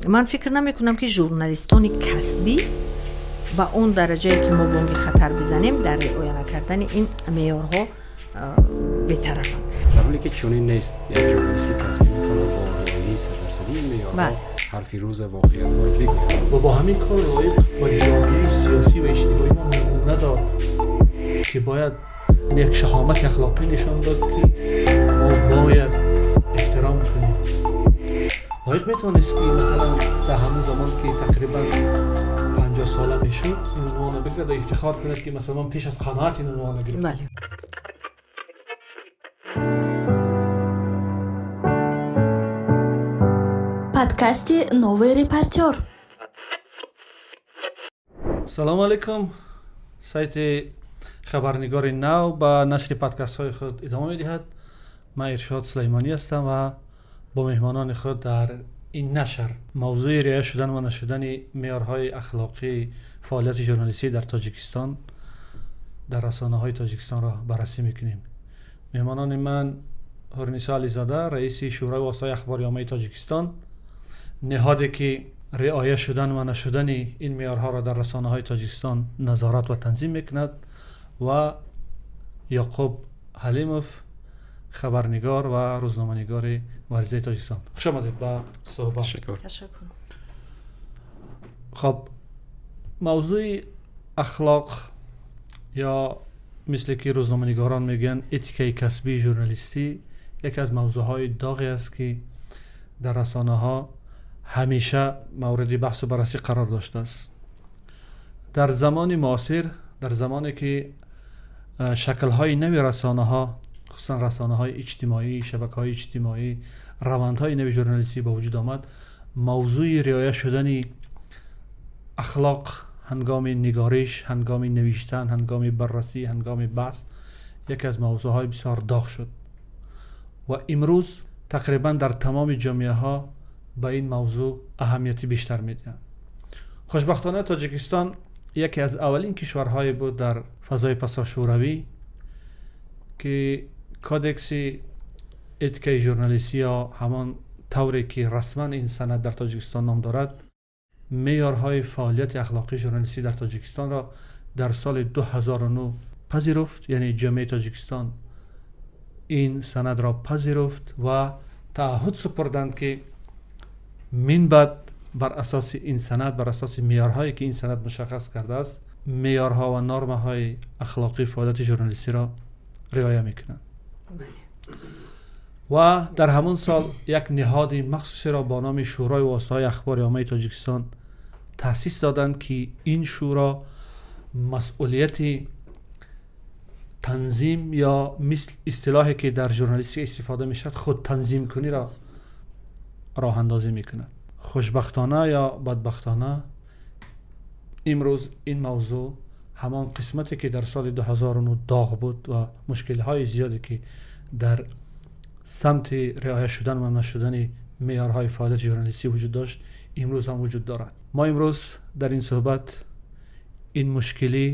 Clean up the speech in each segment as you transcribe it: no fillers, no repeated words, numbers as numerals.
Ман фикр намекунам, ки журналистони касбӣ ба он дараҷае, ки мо бонги хатар бизанем, дар риоя накардани ин меъёрҳо бетарафанд. Дар ҳоле ки чунин нест. Як журналисти касбӣ метавонад бо риояи саддарсадии меъёрҳо ҳарфи рӯза, воқеиятҳоро бигӯяд. Ва бо ҳамин кор Лоиқ ба ҷомеаи сиёсӣ ва иҷтимоии мо намуна дод, ки бояд як шаҳомати ахлоқӣ нишон дод, ки мо бояд эҳтиром кунем. Лоиқ метавонист, ки масалан дар ҳамон замон, ки тақрибан 50 сола мешуд, ин унвонро бигирад ва ифтихор кунад, ки масалан ман пеш аз Қаноат ин унвонро гирифтам. Подкасти «Новый репортер». Салому алайкум! Сайти «Хабарнигори нав» ба нашри подкастҳои худ идома медиҳад. Ман Иршод Сулаймонӣ ҳастам ва бо меҳмонони худ дар ин нашр мавзӯи риоя шудан ва нашудани меъёрҳои ахлоқии фаъолияти журналистӣ дар Тоҷикистон, дар расонаҳои Тоҷикистонро баррасӣ мекунем. Меҳмонони ман Ҳурнисо Ализода, раиси Шӯрои воситаҳои ахбори оммаи Тоҷикистон, ниҳоде ки риоя шудан ва нашудани ин меъёрҳоро дар расонаҳои Тоҷикистон назорат ва танзим мекунад, ва Ёқуб Ҳалимов, хабарнигор ва рӯзноманигори варзидаи Тоҷикистон. Хуш омадед ба суҳбат. Ташаккур. Ташаккур. Хоб, мавзӯи ахлоқ ё мисле ки рӯзноманигорон мегӯянд, этикаи касбии журналистӣ яке аз мавзӯъҳои доғе аст, ки дар расонаҳо ҳамеша мавриди баҳсу баррасӣ қарор доштааст. Дар замони муосир, дар замоне ки шаклҳои нави расонаҳо, хусусан расонаҳои иҷтимоӣ, шабакаҳои иҷтимоӣ, равандҳои нави журналистӣ ба вуҷуд омад, мавзӯи риоя шудани ахлоқ ҳангоми нигориш, ҳангоми навиштан, ҳангоми баррасӣ, ҳангоми баҳс яке аз мавзӯъҳои бисёр доғ шуд ва имрӯз тақрибан дар тамоми ҷомеаҳо ба ин мавзӯъ аҳамияти бештар медиҳанд. Хушбахтона, Тоҷикистон яке аз аввалин кишварҳое буд дар фазои пасошӯравӣ, ки кодекси этикаи журналистӣ ё ҳамон тавре ки расман ин санад дар Тоҷикистон ном дорад, меъёрҳои фаъолияти ахлоқии журналистӣ дар Тоҷикистонро дар соли 2009 пазируфт. Яъне ҷомеаи Тоҷикистон ин санадро пазируфт ва таъҳуд супурданд, ки минбаъд бар асоси ин санад, бар асоси меъёрҳое ки ин санад мушаххас кардааст, меъёрҳо ва нормаҳои ахлоқии фаъолияти журналистиро риоя мекунанд. Ва дар ҳамон сол як ниҳоди махсусеро бо номи Шӯрои воситаҳои ахбори оммаи Тоҷикистон таъсис доданд, ки ин шӯро масъулияти танзим ё мисл истилоҳе ки дар журналистика истифода мешавад, худтанзимкуниро роҳандозӣ мекунад. Хушбахтона ё бадбахтона, имрӯз ин мавзӯъ, ҳамон қисмате ки дар соли 2009 доғ буд ва мушкилиҳои зиёде ки дар самти риоя шудан ва нашудани меъёрҳои фаъолияти журналистӣ вуҷуд дошт, имрӯз ҳам вуҷуд дорад. Мо имрӯз дар ин суҳбат ин мушкилӣ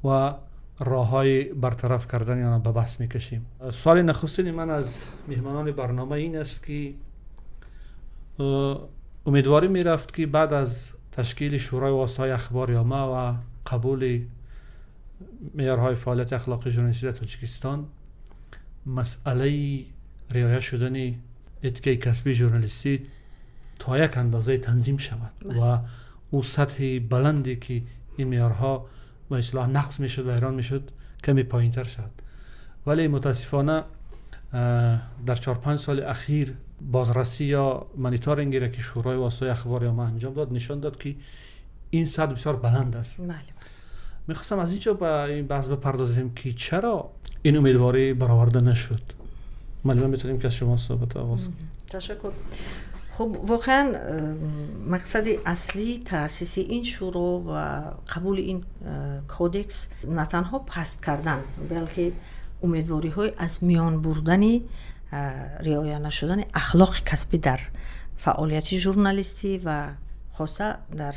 ва роҳҳои бартараф кардани онро ба баҳс мекашем. Суоли нахустини ман аз меҳмонони барнома ин аст, ки умедворӣ мерафт, ки баъд аз ташкили Шӯрои воситаҳои ахбори омма ва қабули меъёрҳои фаъолияти ахлоқии журналистӣ дар Тоҷикистон масъалаи риоя шудани этикаи касбии журналистӣ то як андозае танзим шавад ва ӯ сатҳи баланде ки ин меъёрҳо ба истилоҳ нақз мешуд, вайрон мешуд, каме поинтар шавад. Вале мутаассифона, дар 4-5 соли ахир бозрасӣ ё мониторингеро ки Шӯрои воситаҳои ахбори омма анҷом дод, нишон дод, ки ин сатҳ бисёр баланд аст. Мехостам аз ин ҷо ба ин баҳс бипардозем, ки чаро ин умедворӣ бароварда нашуд. Муаллима, метавонем ки аз шумо суҳбат оғоз кунем. Ташаккур. Хуб, воқеан мақсади аслии таъсиси ин шӯро ва қабули ин кодекс на танҳо паст кардан, балки умедвориҳои аз миён бурдани риоя нашудани ахлоқи касбӣ дар фаъолияти журналистӣ ва хоса дар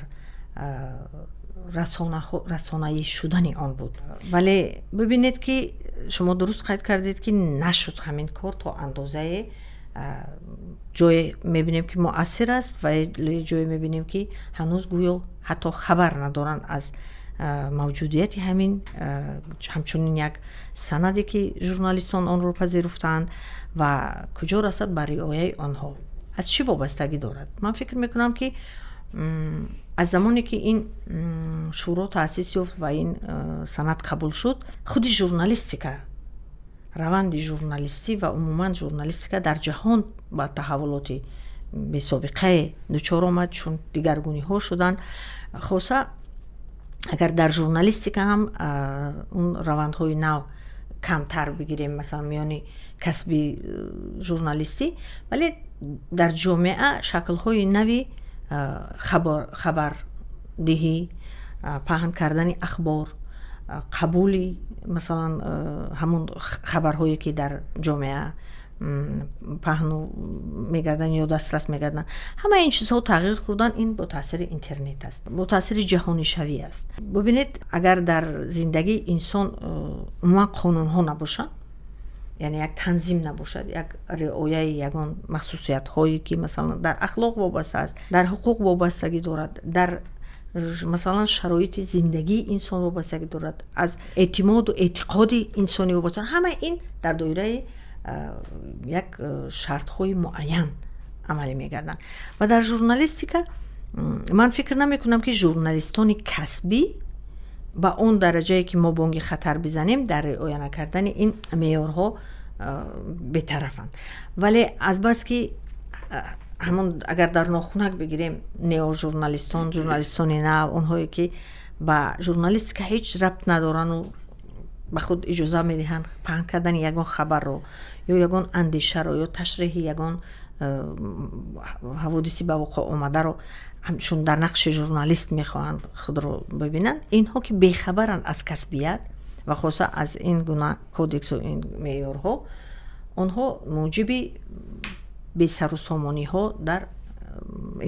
расонаӣ шудани он буд. Вале бибинед, ки шумо дуруст қайд кардед, ки нашуд ҳамин кор то андозае. Ҷое мебинем, ки муассир аст, ва ҷое мебинем, ки ҳанӯз гӯё ҳатто хабар надоранд аз мавҷудияти ҳамин ҳамчунин як санаде, ки журналистон онро пазируфтаанд, ва куҷо расад ба риояи онҳо. Аз чӣ вобастагӣ дорад? Ман фикр мекунам, ки аз замоне ки ин шӯро таъсис ёфт ва ин санад қабул шуд, худи журналистика, раванди журналистӣ ва умуман журналистика дар ҷаҳон ба таҳаввулоти бесобиқае дучор омад, чун дигаргуниҳо шуданд. Хоса агар дар журналистика ҳам он равандҳои нав камтар бигирем, масалан, миёни касби журналистӣ, вале дар ҷомеа шаклҳои нави хабардиҳӣ, паҳн кардани ахбор, қабули, масалан, ҳамун хабарҳое, ки дар ҷомеа паҳну мегарданд ё дастрас мегарданд, ҳамаи ин чизҳо тағйир хӯрдан. Ин бо таъсири интернет аст, бо таъсири ҷаҳонишавӣ аст. Бубинед, агар дар зиндагии инсон умуман қонунҳо набошанд, яъне як танзим набошад, як риояи ягон махсусиятҳое, ки, масалан, дар ахлоқ вобаста аст, дар ҳуқуқ вобастагӣ дорад, дар, масалан, шароити зиндагии инсон вобастагӣ дорад, аз эътимоду эътиқоди инсонӣ вобаста, ҳамаи ин дар доираи як шартҳои муайян амалӣ мегарданд. Ва дар журналистика ман фикр намекунам, ки журналистони касбӣ ба он дараҷае, ки мо бонги хатар бизанем, дар риоя накардани ин меъёрҳо бетарафанд. Вале азбаски ҳамон, агар дар нохунак бигирем, неожурналистон, журналистони нав, онҳое ки ба журналистика ҳеҷ рабт надорану ба худ иҷоза медиҳанд паҳн кардани ягон хабарро ё ягон андешаро ё ташриҳи ягон ҳаводиси ба вуқӯъ омадаро, ҳамчун дар нақши журналист мехоҳанд худро бибинанд, инҳо ки бехабаранд аз касбият ва хоса аз ин гуна кодексу ин меъёрҳо, онҳо муҷиби бесарусомониҳо дар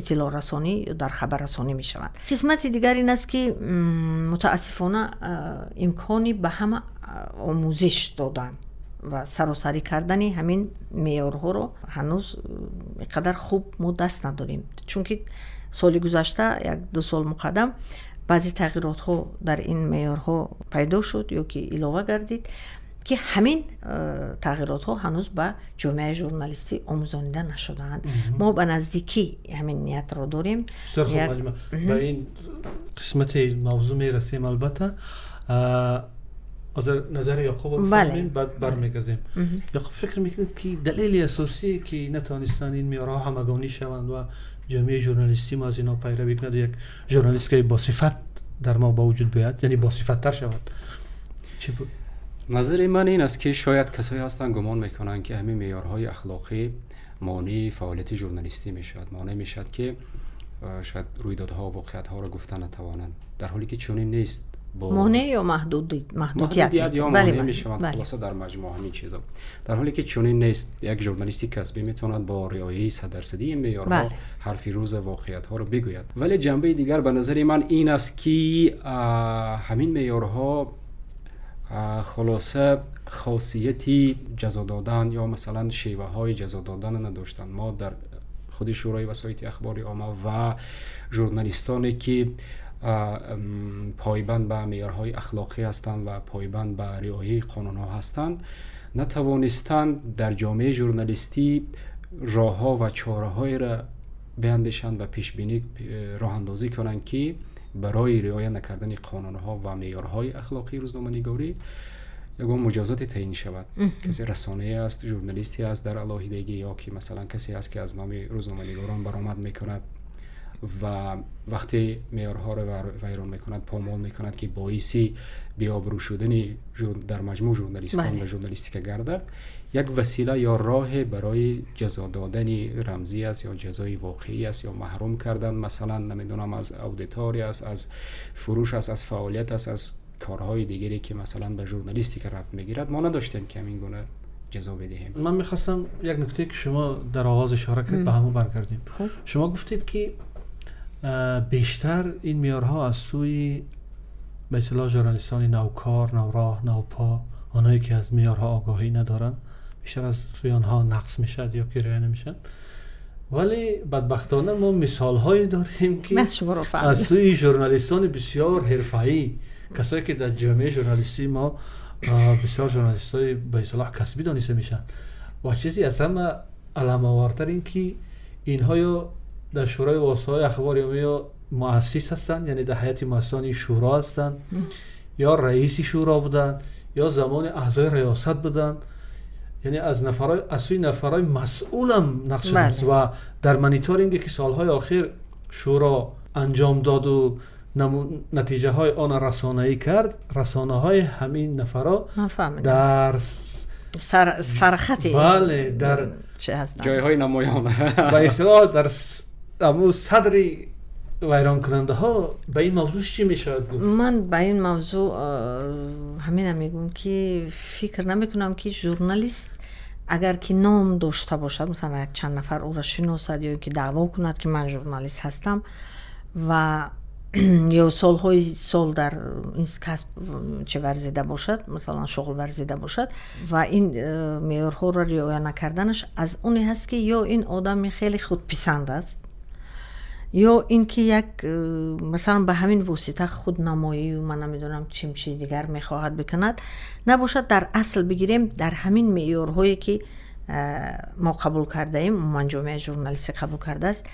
иттилоърасонӣ ё дар хабаррасонӣ мешаванд. Қисмати дигар ин аст, ки мутаассифона имкони ба ҳама омӯзиш додан ва саросарӣ кардани ҳамин меъёрҳоро ҳанӯз ин қадар хуб мо даст надорем, чунки соли гузашта, як ду сол муқаддам, баъзе тағйиротҳо дар ин меъёрҳо пайдо шуд ё ки илова гардид, ки ҳамин тағйиротҳо ҳанӯз ба ҷомеаи журналистӣ омӯзонида нашудаанд. Мо ба наздикӣ ҳамин ниятро дорем. Ба ин қисмати мавзӯъ мерасем, албатта. Ҳозир назари Яқуб бифаҳмем, баъд бармегардем. Яқуб, фикр мекунед, ки далели асосие, ки натавонистанд ин меъёрҳо ҳамагонӣ шаванд ва ҷомеаи журналистӣ мо аз инҳо пайравӣ кунад, як журналистикаи босифат дар мо ба вуҷуд биёяд, яъне босифаттар шавад, чӣ буд? Назари ман ин аст, ки шояд касое ҳастанд, гумон мекунанд, ки ҳамин меъёрҳои ахлоқӣ монеи фаъолияти журналистӣ мешавад, монеъ мешавад, ки шояд рӯйдодҳо, воқеиятҳоро гуфта натавонанд, дар ҳоле ки чунин нест. Монеъ ё маҳдудият? Ё монеъ мешаванд, хулоса, дар маҷмӯъ ҳамин чизо. Дар ҳоле ки чунин нест. Як журналисти касбӣ метавонад бо риояи саддарсадии меъёрҳо ҳарфи рӯза, воқеиятҳоро бигӯяд. Вале ҷанбаи дигар ба назари ман ин аст, ки ҳамин меъёрҳо, хулоса, хосияти ҷазо додан ё, масалан, шеваҳои ҷазо додан надоштанд. Мо дар худи Шӯрои васоити ахбори омма ва журналистоне, ки пойбанд ба меъёрҳои ахлоқӣ ҳастанд ва пойбанд ба риояи қонунҳо ҳастанд, натавонистанд дар ҷомеаи журналистӣ роҳҳо ва чораҳоеро биандешанд ва пешбинӣ, роҳандозӣ кунанд, ки барои риоя накардани қонунҳо ва меъёрҳои ахлоқии рӯзноманигорӣ ягон муҷозоте таъин шавад. Касе расонае аст, журналисте аст дар алоҳидагӣ ё ки, масалан, касе аст, ки аз номи рӯзноманигорон баромад мекунад ва вақте меъёрҳоро вайрон мекунад, помол мекунад, ки боиси беобрӯ шудани дар маҷмӯъ журналистон ва журналистика гардад, як васила ё роҳе барои ҷазо додани рамзӣ аст ё ҷазои воқеӣ аст, ё маҳрум кардан, масалан, намедонам, аз аудитория аст, аз фурӯш аст, аз фаъолият аст, аз корҳои дигаре, ки, масалан, ба журналистика рабт мегирад. Мо надоштем, ки ҳамин гуна ҷазо бидиҳем. Ман мехостам як нуктае, ки шумо дар оғоз ишора кардед, ба ҳамон баргардем. Шумо гуфтед, ки бештар ин меъёрҳо аз сӯи, ба истилоҳ, журналистони навкор, навроҳ, навпо, онҳое ки аз меъёрҳо огоҳӣ надоранд, Бештар аз сӯи онҳо нақз мешавад ё ки риоя намешавад. Вале бадбахтона мо мисолҳое дорем, ки аз сӯи журналистони бисёр ҳирфаӣ, касое ки дар ҷомеаи журналистии мо бисёр журналистои ба истилоҳ касбӣ дониста мешаванд, ва чизе аз ҳама аламовартар ин ки инҳо ё дар Шӯрои воситаҳои ахбори омма ё муассис ҳастанд, яъне дар ҳайати муассисони шӯро ҳастанд, ё раиси шӯро буданд, ё замони аъзои риёсат буданд, яъне аз нафарҳои аз сӯи нафарҳои масъулам нақш шудааст. Ва дар мониторинге ки солҳои охир шӯро анҷом доду натиҷаҳои онро расонаӣ кард, расонаҳои ҳамин нафарҳо дар сархати бале, дар ҷойҳои намоён, ба истилоҳ дар аму садри вайронкунандаҳо. Ба ин мавзӯъ чӣ мешавад гуфт? Ман ба ин мавзӯъ ҳамина мегӯям, ки фикр намекунам, ки журналист агар ки ном дошта бошад, масалан, як чанд нафар ӯро шиносад ё ки даъво кунад, ки ман журналист ҳастам, ва ё солҳои сол дар ин касб чӣ варзида бошад, масалан, шуғл варзида бошад, ва ин меъёрҳоро риоя накарданаш аз оне ҳаст, ки ё ин одами хеле худписанд аст, ё ин ки як масалан, ба ҳамин восита худнамоию ман намедонам чим чиз дигар мехоҳад бикунад. Набошад, дар асл бигирем, дар ҳамин меъёрҳое ки мо қабул кардаем, умуман ҷомеаи журналистӣ қабул кардааст,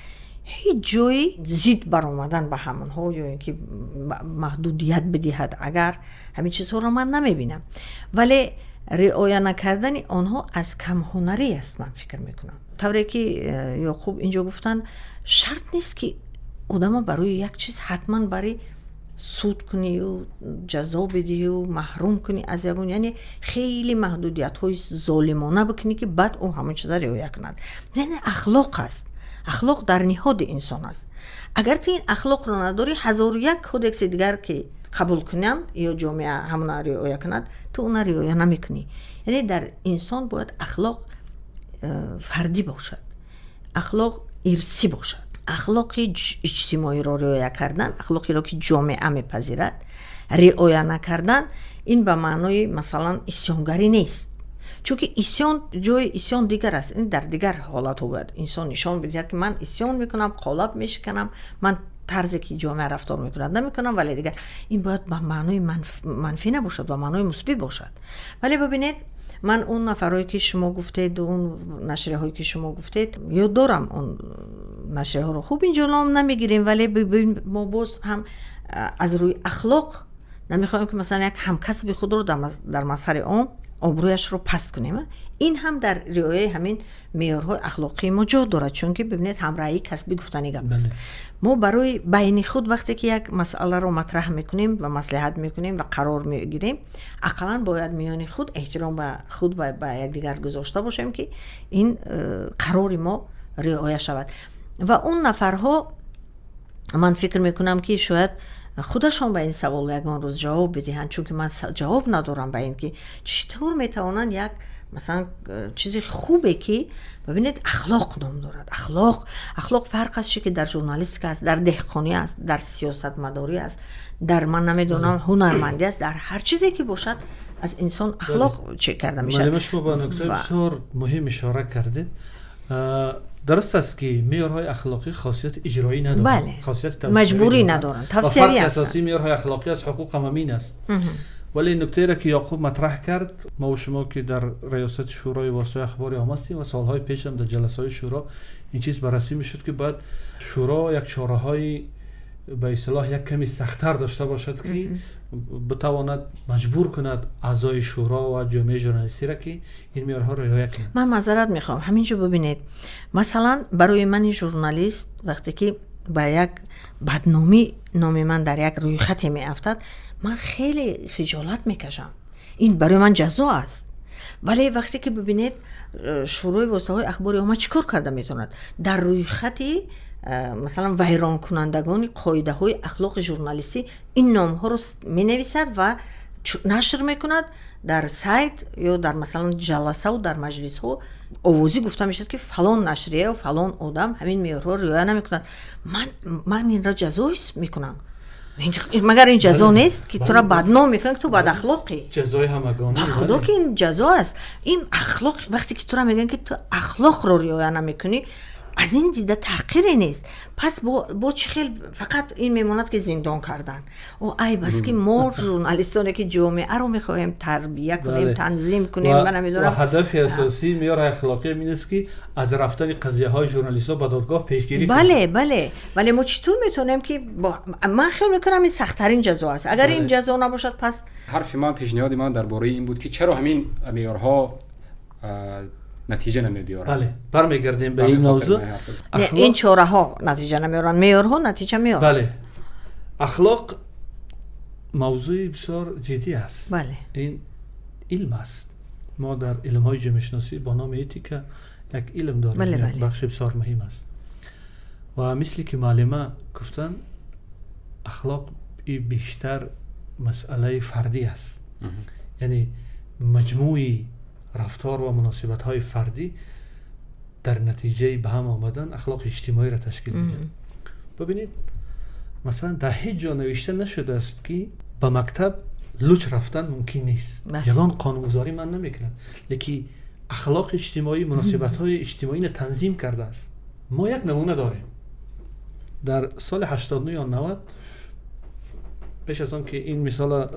ҳеҷ ҷои зид баромадан ба ҳамонҳо ё ин ки маҳдудият бидиҳад, агар ҳамин чизҳоро ман намебинам. Вале риоя накардани онҳо аз камҳунарӣ аст, ман фикр мекунам. Тавре ки Ёқуб инҷо гуфтанд, шарт нест, ки одама барои як чиз ҳатман бари суд кунию ҷазо бидиҳию маҳрум кунӣ аз ягон, яъне хеле маҳдудиятҳои золимона бикунӣ, ки баъд ӯ ҳамон чиза риоя кунад. Яъне ахлоқ аст, ахлоқ дар ниҳоди инсон аст. Агар ту ин ахлоқро надорӣ, ҳазору як кодекси дигар ки қабул кунанд ё ҷомеа ҳамона риоя кунад, ту она риоя намекунӣ. Яъне дар инсон бояд ахлоқ фардӣ бошад, ахлоқ ирсӣ бошад. Ахлоқи иҷтимоиро риоя кардан, ахлоқеро ки ҷомеа мепазирад, риоя накардан, ин ба маънои, масалан, исёнгарӣ нест, чунки исён, ҷои исён дигар аст. Ин дар дигар ҳолатҳо бояд инсон нишон бидиҳад, ки ман исён мекунам, қолаб мешиканам, ман тарзе ки ҷомеа рафтор мекунад намекунам. Вале дигар ин бояд ба маънои манфӣ набошад, ба маънои мусбӣ бошад. Вале бибинед, ман он нафарҳое ки шумо гуфтед, он нашрияҳое ки шумо гуфтед, ёд дорам он нашрияҳоро. Хуб, инҷо ном намегирем, вале мо боз ҳам аз рӯи ахлоқ намехоҳем, ки масалан, як ҳамкасби худро дар мазҳари он обрӯяшро паст кунем. Ин ҳам дар риояи ҳамин меъёрҳои ахлоқии мо ҷо дорад, чунки бибинед, ҳамраҳии касбӣ гуфтани гап аст. Мо барои байни худ вақте ки як масъаларо матраҳ мекунем ва маслиҳат мекунем ва қарор мегирем, ақаллан бояд миёни худ эҳтиром ба худ ва ба якдигар гузошта бошем, ки ин қарори мо риоя шавад. Ва он нафарҳо, ман фикр мекунам, ки шояд худашон ба ин савол ягон рӯз ҷавоб бидиҳанд, чунки ман ҷавоб надорам ба ин, ки чӣ тавр метавонанд як, масалан, чизи хубе ки, бибинед, ахлоқ ном дорад. Ахлоқ фарқ аст, чи ки дар журналистика аст, дар деҳқонӣ аст, дар сиёсатмадорӣ аст, дар, ман намедонам, ҳунармандӣ аст, дар ҳар чизе ки бошад, аз инсон ахлоқ чӣ карда мешавад. Шумо ба нуктаи бисёр муҳим ишора кардед. Дуруст аст, ки меъёрҳои ахлоқӣ хосияти иҷроӣ надоранд, хосияти маҷбурӣ надоранд, тавсиявӣ. Асосии меъёрҳои ахлоқӣ аз ҳуқуқ ҳам ҳамин аст. Вале нуктаеро ки Ёқуб матраҳ кард, мо шумо ки дар раёсати Шӯрои воситаи ахбори омма ҳастем ва солҳои пешам дар ҷаласаҳои шӯро ин чиз баррасӣ мешуд, ки бояд шӯро як чораҳои ба истилоҳ як ками сахттар дошта бошад, ки битавонад маҷбур кунад аъзои шӯро ва ҷомеаи журналистиро, ки ин меъёрҳоро риоя кунанд. Ман маъзарат мехоҳам, ҳамин ҷо бибинед, масалан, барои мани журналист вақте ки ба як бадномӣ номи ман дар як рӯйхате меафтад, ман хеле хиҷолат мекашам, ин барои ман ҷазо аст. Вале вақте ки бибинед, Шӯрои воситаҳои ахбори омма чӣ кор карда метавонад? Дар рӯйхати масалан, вайронкунандагони қоидаҳои ахлоқи журналистӣ ин номҳоро менависад ва нашр мекунад дар сайт ё дар, масалан, ҷаласаву дар маҷлисҳо овозӣ гуфта мешавад, ки фалон нашрия фалон одам ҳамин меъёрҳоро риоя намекунад. Ман инро ҷазо ҳис мекунам. Магар ин ҷазо нест, ки тура бадном мекунанд, ки ту бадахлоқӣ? Ҷазои ҳамагонӣ. Ба худо, ки ин ҷазо аст. Ин ахлоқ, вақте ки тура мегӯянд, ки ту ахлоқро риоя намекунӣ, аз ин дида таҳқире нест. Пас бо чӣ хел фақат ин мемонад, ки зиндон кардан? О, айб аст, ки мо журналистоне, ки ҷомеаро мехоҳем тарбия кунем, танзим кунем, ман намедонам. Ҳадафи асосии меъёри ахлоқӣ ин аст, ки аз рафтани қазияҳои журналистҳо ба додгоҳ пешгирӣ. Бале, вале мо чӣ тур метавонем, ки ман хиёл мекунам, ин сахттарин ҷазо аст. Агар ин ҷазо набошад, пас Ҳарфи ман, пешниҳоди ман дар бораи ин буд, ки чаро ҳамин меъёрҳо натиҷа намебиёранд. Бале, бармегардем ба ин мавзӯъ. Ин чораҳо натиҷа намеоранд, меъёрҳо натиҷа меоранд. Бале, ахлоқ мавзӯи бисёр ҷиддӣ аст. Ин илм аст. Мо дар илмҳои ҷомеашиносӣ бо номи этика як илм дорем, як бахши бисёр муҳим аст. Ва мисли ки муаллима гуфтанд, ахлоқ бештар масъалаи фардӣ аст, яъне маҷмӯи рафтор ва муносибатҳои фардӣ дар натиҷаи ба ҳам омадан ахлоқи иҷтимоиро ташкил медиҳад. Бибинед, масалан, дар ҳеҷ ҷо навишта нашудааст, ки ба мактаб луч рафтан мумкин нест. Ягон қонунгузорӣ манъ намекунад, лекин ахлоқи иҷтимоӣ муносибатҳои иҷтимоиро танзим кардааст. Мо як намуна дорем. Дар соли 89 ё 90, пеш аз он ки ин мисола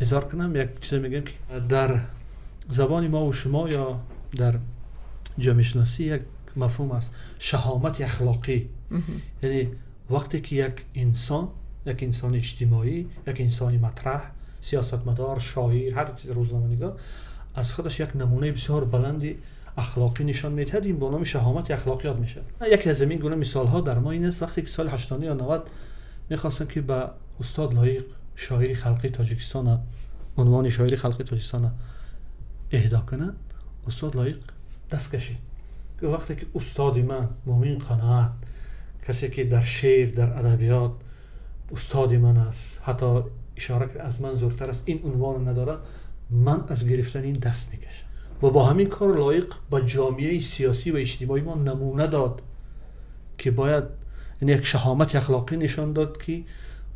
изҳор кунам, як чизе мегӯям, ки дар забони мо шумо ё дар ҷомеашиносӣ як мафҳум аст: шаҳомати ахлоқӣ. Яъне вақте ки як инсон, як инсони иҷтимоӣ, як инсони матраҳ, сиёсатмадор, шоир, ҳар чиз, рӯзноманигор, аз худаш як намунаи бисёр баланди ахлоқӣ нишон медиҳад, ин бо номи шаҳомати ахлоқӣ ёд мешавад. Яке аз ин гуна мисолҳо дар мо ин аст: вақте ки соли 89 ё 90 мехостанд, ки ба устод Лоиқ, шоири халқии Тоҷикистона, унвони шоири халқии Тоҷикистона эҳдо кунанд, устод Лоиқ даст кашид. Вақте ки устоди ман Мӯмин Қаноат, касе ки дар шеър, дар адабиёт устоди ман аст, ҳатто ишора аз ман зуртар аст, ин унвонро надорад, ман аз гирифтани ин даст мекашам. Ва бо ҳамин кор Лоиқ ба ҷомеаи сиёсӣ ва иҷтимоии мо намуна дод, ки бояд, яъне як шаҳомати ахлоқӣ нишон дод, ки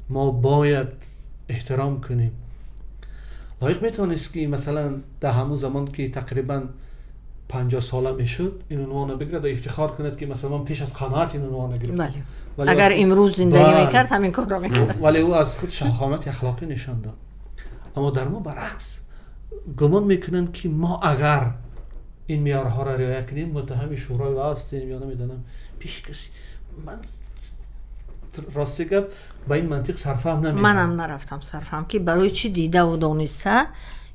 мо бояд эҳтиром кунем. Лоиқ метавонист, ки масалан дар ҳамун замон, ки тақрибан 50 сола мешуд, ин унвонро бигирад ва ифтихор кунад, ки масалан ман пеш аз Қаноат ин унвонро гирифтам. Агар имрӯз зиндагӣ мекард, ҳамин корро мекард. Вале ӯ аз худ шаҳомати ахлоқӣ нишон дод. Аммо дар мо баръакс, гумон мекунанд, ки мо агар ин меъёрҳоро риоя кунем, муттаҳами шӯрои ва ҳастем ё намедонам пеши каси. Ман, рости гап, ба ин мантиқ сарфаҳм намекунам. Манам нарафтам сарфаҳм, ки барои чӣ дидаву дониста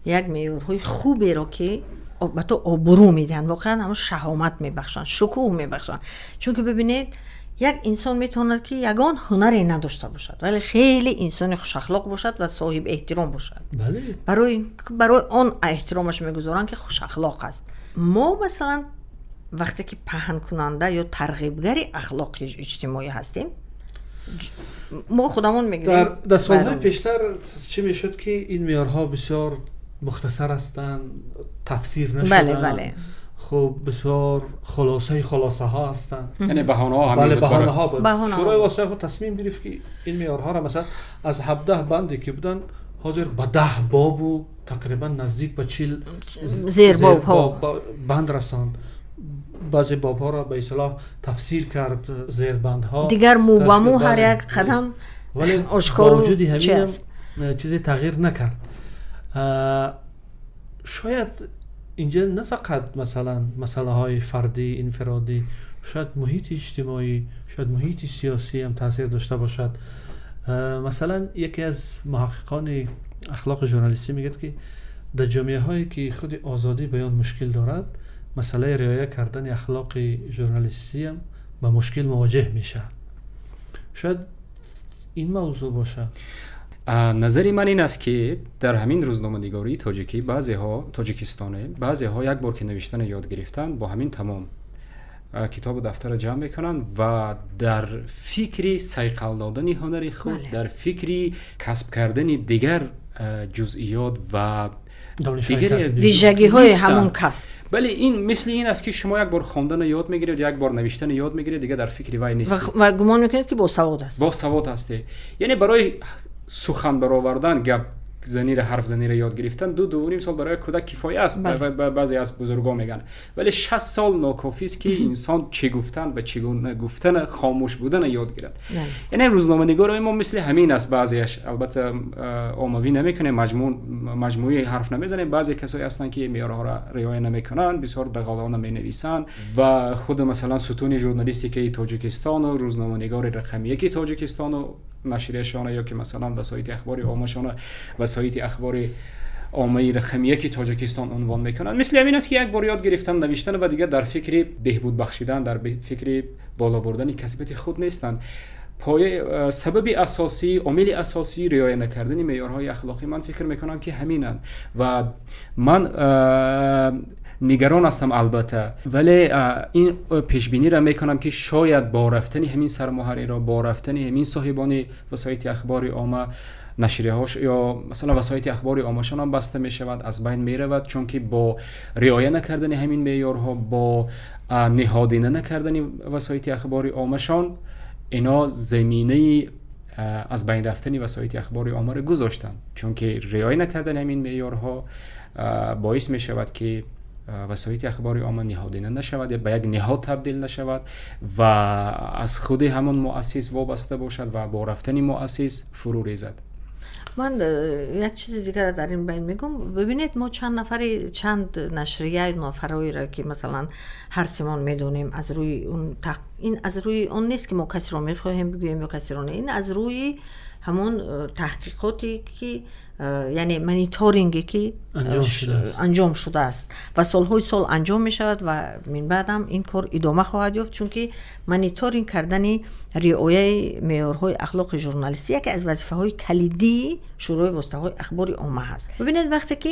як меъёрҳои хуберо, ки ба ту обрӯ медиҳанд, воқеан ҳамон шаҳомат мебахшанд, шукӯҳ мебахшанд. Чунки бибинед, як инсон метавонад, ки ягон ҳунаре надошта бошад, вале хеле инсони хушахлоқ бошад ва соҳиби эҳтиром бошад. Барои он эҳтиромаш мегузоранд, ки хушахлоқ аст. Мо масалан, вақте ки паҳнкунанда ё тарғибгари ахлоқи иҷтимоӣ ҳастем, мо худамон мегирем. Дар солҳои пештар чӣ мешуд, ки ин меъёрҳо бисёр мухтасар ҳастанд, тафсир нашуданд, хуб, бисёр хулосаи хулосаҳо ҳастанд. Яъне баҳонаҳо ҳамин. Бале, баҳонаҳо буд. Шӯрои восиа худ тасмим гирифт, ки ин меъёрҳоро масалан аз 17 банде ки буданд, ҳозир ба 10 бобу тақрибан наздик ба 40 зербобҳо банд расонд. Баъзе бобҳоро ба истилоҳ тафсир кард, зербандҳо. Дигар мӯ ба мӯ ҳар як қадам. Вале бо вуҷуди ҳамин чизе тағйир накард. Шояд инҷа на фақат масалан масъалаҳои фардӣ, инфиродӣ, шояд муҳити иҷтимоӣ, шояд муҳити сиёсӣ ҳам таъсир дошта бошад. Масалан, яке аз муҳаққиқони ахлоқи журналистӣ мегӯяд, ки дар ҷомеаҳое ки худи озодии баён мушкил дорад, масъалаи риоя кардани ахлоқи журналистиам ба мушкил мувоҷеҳ мешавад. Шояд ин мавзӯъ бошад. Назари ман ин аст, ки дар ҳамин рӯзноманигории тоҷикӣ баъзеҳо, тоҷикистоне, баъзеҳо як бор ки навиштана ёд гирифтанд, бо ҳамин тамом, китобу дафтара ҷамъ мекунанд ва дар фикри сайқал додани ҳунари худ, дар фикри касб кардани дигар ҷузъиёт ва Вижагиҳои ҳамон касб. Бале, ин мисли ин аст, ки шумо як бор хондана ёд мегиред, як бор навиштана ёд мегиред, дигар дар фикри вай нестед ва гумон мекунед, ки босавод ҳастед. Босавод ҳастед. Яъне барои сухан баровардан, гап занира, ҳарф занира ёд гирифтан 2-2.5 сол барои кӯдак кифоя аст, баъзе аз бузургон мегӯянд, вале 60 сол нокофист, ки инсон чӣ гуфтан ва чӣ гуна гуфтана, хомӯш будана ёд гирад. Яъне рӯзноманигорои мо мисли ҳамин аст. Баъзеаш, албатта, оммавӣ намекунем, маҷмӯӣ ҳарф намезанем, баъзе касое ҳастанд, ки меъёрҳоро риоя намекунанд, бисёр дағалона менависанд ва худ, масалан, сутуни журналистикаи Тоҷикистону рӯзноманигори рақами яки Тоҷикистону нашрияшона ё ки, масалан, васоити ахбори оммашона васоити ахбори оммаи рақами яки Тоҷикистон унвон мекунанд, мисли ҳамин аст, ки як бор ёд гирифтан навиштан ва дигар дар фикри беҳбуд бахшидан, дар фикри боло бурдани касбияти худ нестанд. Поя, сабаби асосӣ, омили асосии риоя накардани меъёрҳои ахлоқӣ, ман фикр мекунам, ки ҳаминанд ва ман нигарон ҳастам, албатта, вале ин пешбиниро мекунам, ки шояд бо рафтани ҳамин сармуҳарриро, бо рафтани ҳамин соҳибони васоити ахбори омма, нашрияҳош ё, масалан, васоити ахбори оммашон ҳам баста мешавад, аз байн меравад, чунки бо риоя накардани ҳамин меъёрҳо, бо ниҳодина накардани васоити ахбори оммашон, ино заминаи аз байн рафтани васоити ахбори оммаро гузоштанд, чунки риоя накардани ҳамин меъёрҳо боис мешавад, ки васоити ахбори омма ниҳодина нашавад ё ба як ниҳод табдил нашавад ва аз худи ҳамон муассис вобаста бошад ва бо рафтани муассис фурӯ резад. Ман як чизи дигарро дар ин байн мегӯм. Бибинед, мо чанд нафари, чанд нашрия, нафарҳоеро, ки, масалан, ҳар семон медонем, аз рӯи ин, аз рӯи он нест, ки мо касеро мехоҳем бигӯем ё касеро не, ин аз рӯи ҳамон таҳқиқоте, ки яъне мониторинге, ки анҷом шудааст ва солҳои сол анҷом мешавад ва минбаъдам ин кор идома хоҳад ёфт, чунки мониторинг кардани риояи меъёрҳои ахлоқи журналистӣ яке аз вазифаҳои калидии Шӯрои воситаҳои ахбори омма ҳаст. Бибинед, вақте ки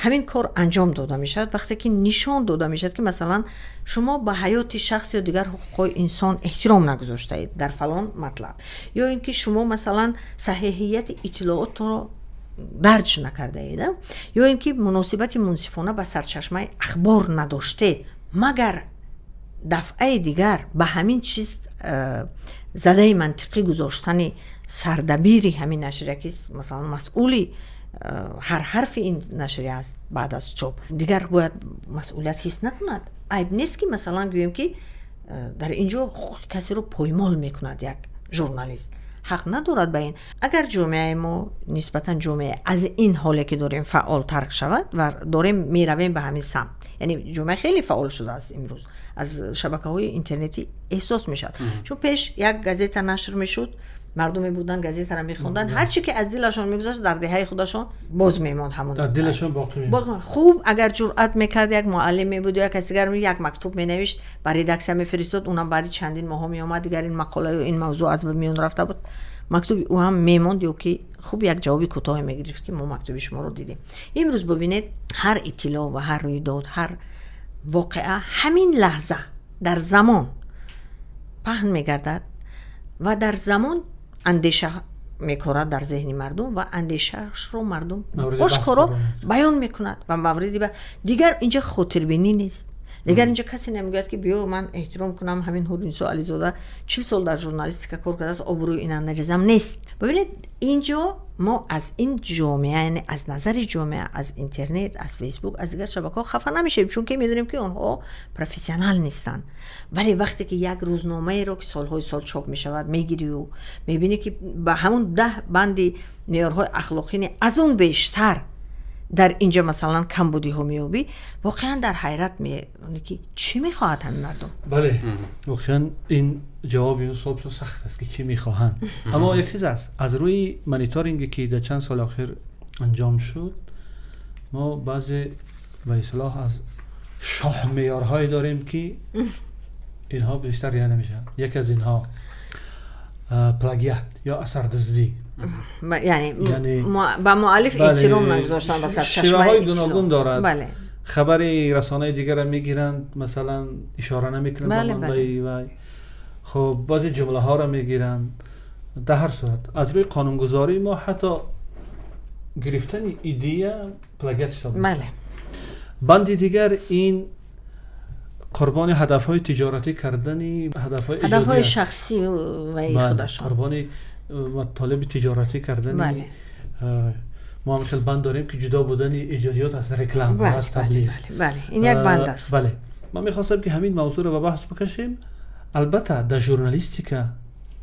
ҳамин кор анҷом дода мешавад, вақте ки нишон дода мешавад, ки, масалан, шумо ба ҳаёти шахс ё дигар ҳуқуқҳои инсон эҳтиром нагузоштаед дар фалон матлаб, ё ин ки шумо, масалан, саҳиҳияти иттилоотро дарҷ накардаед, ё ин ки муносибати мунсифона ба сарчашмаи ахбор надоштед, магар дафъаи дигар ба ҳамин чиз задаи мантиқӣ гузоштани сардабири ҳамин нашрия, ки, масалан, масъули ҳар ҳарфи ин нашрия аст баъд аз чоп, дигар бояд масъулият ҳис накунад? Айб нест, ки, масалан, гӯем, ки дар ин ҷо ҳуқуқи касеро поймол мекунад. Як журналист ҳақ надорад ба ин. Агар ҷомеаи мо нисбатан ҷомеа аз ин ҳоле, ки дорем, фаъолтар шавад, ва дорем меравем ба ҳамин самт, яъне ҷомеа хеле фаъол шудааст имрӯз, аз шабакаҳои интернетӣ эҳсос мешавад, чун пеш як газета нашр мешуд, мардуме буданд, газетаро мехонданд, ҳар чи ки аз дилашон мегузашт, дар деҳаи худашон боз мемонд. Ҳамон дар дилашон боқӣ. Хуб, агар ҷуръат мекард, як муаллим мебуд ё як каси дигар, як мактуб менавишт, ба редаксия мефиристод, унам баъди чандин моҳҳо меомад, дигар ин мақола ё ин мавзӯъ аз миён рафта буд, мактуби ӯ ҳам мемонд ё ки хуб, як ҷавоби кӯтоҳе мегирифт, ки мо мактуби шуморо дидем. Имрӯз бибинед, ҳар иттилоъ ва ҳар рӯйдод, ҳар воқеа ҳамин лаҳза дар замон паҳн мегардад ва дар замон андеша мекорад дар зеҳни мардум ва андешаашро мардум ошкоро баён мекунад ва мавриди дигар инҷа хотирбинӣ нест. Дигар инҷа касе намегӯяд, ки биё, ман эҳтиром кунам ҳамин Ҳурнисо Ализода, 40 сол дар журналистика кор кардааст, обрӯи ина нарезам. Нест. Бибинед, инҷо мо аз ин ҷомеа, яъне аз назари ҷомеа, аз интернет, аз Фейсбук, аз дигар шабакаҳо хафа намешавем, чунки медонем, ки онҳо профессионал нестанд. Вале вақте ки як рӯзномаеро, ки солҳои сол чоп мешавад, мегирию мебинӣ, ки ба ҳамон 10 банди меъёрҳои ахлоқӣ, аз он бештар дар инҷа, масалан, камбудиҳо меёбӣ, воқеан дар ҳайрат мемонӣ, ки чӣ мехоҳад ҳамин мардум. Бале, воқеан ин ҷавоби ин суол бисёр сахт аст, ки чӣ мехоҳанд. Аммо як чиз аст: аз рӯи мониторинге, ки дар чанд соли охир анҷом шуд, мо баъзе, ба истилоҳ, аз шоҳ меъёрҳое дорем, ки инҳо бештар риоя намешаванд. Яке аз инҳо плагиат ё асардуздӣ. Яъне ба муаллиф эҳтиром нагузоштан, ба сарчашмаҳои гуногун дорад. Хабари расонаи дигарро мегиранд, масалан, ишора намекунанд ба манбаи вай. Хуб, баъзе ҷумлаҳоро мегиранд. Дар ҳар сурат, аз рӯи қонунгузории мо ҳатто Гирифтани идея плагиат ҳисоб мешавад. Банди дигар ин қурбони ҳадафҳои тиҷоратӣ кардани ҳадафҳои шахсӣ ва худашон, қурбони матолиби тиҷоратӣ кардани. Мо ҳам хел банд дорем, ки ҷудо будани эҷодиёт аз реклама, аз таблиғ. Ин як банд аст. Бале, ман мехостам, ки ҳамин мавзӯъро ба баҳс бикашем. Албатта, дар журналистика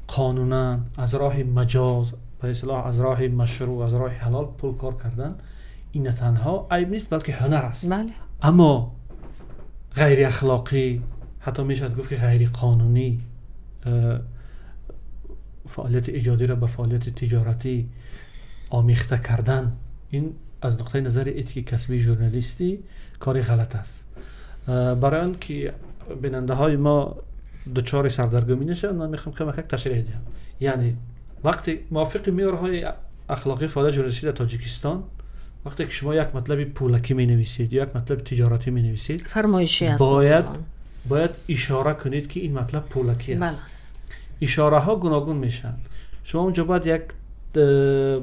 қонунан, аз роҳи маҷоз, ба истилоҳ, аз роҳи машрӯъ, аз роҳи ҳалол пул кор кардан ин на танҳо айб нест, балки ҳунар аст. Аммо ғайриахлоқӣ, ҳатто мешавад гуфт, ки ғайриқонунӣ фаъолияти эҷодиро ба фаъолияти тиҷоратӣ омехта кардан, ин аз нуқтаи назари этики касбии журналистӣ кори ғалат аст. Барои он ки бинандаҳои мо дучори сардаргумӣ нашаванд, ман мехоҳам камакак ташриҳ диҳам. Яъне вақте мувофиқи меъёрҳои ахлоқии фаъолияти журналистӣ дар Тоҷикистон, вақте ки шумо як матлаби пулакӣ менависед ё як матлаби тиҷоратӣ менависед, фармоишӣ аст, бояд ишора кунед, ки ин матлаб пулакӣ аст. Ишораҳо гуногун мешаванд. Шумо онҷо бояд як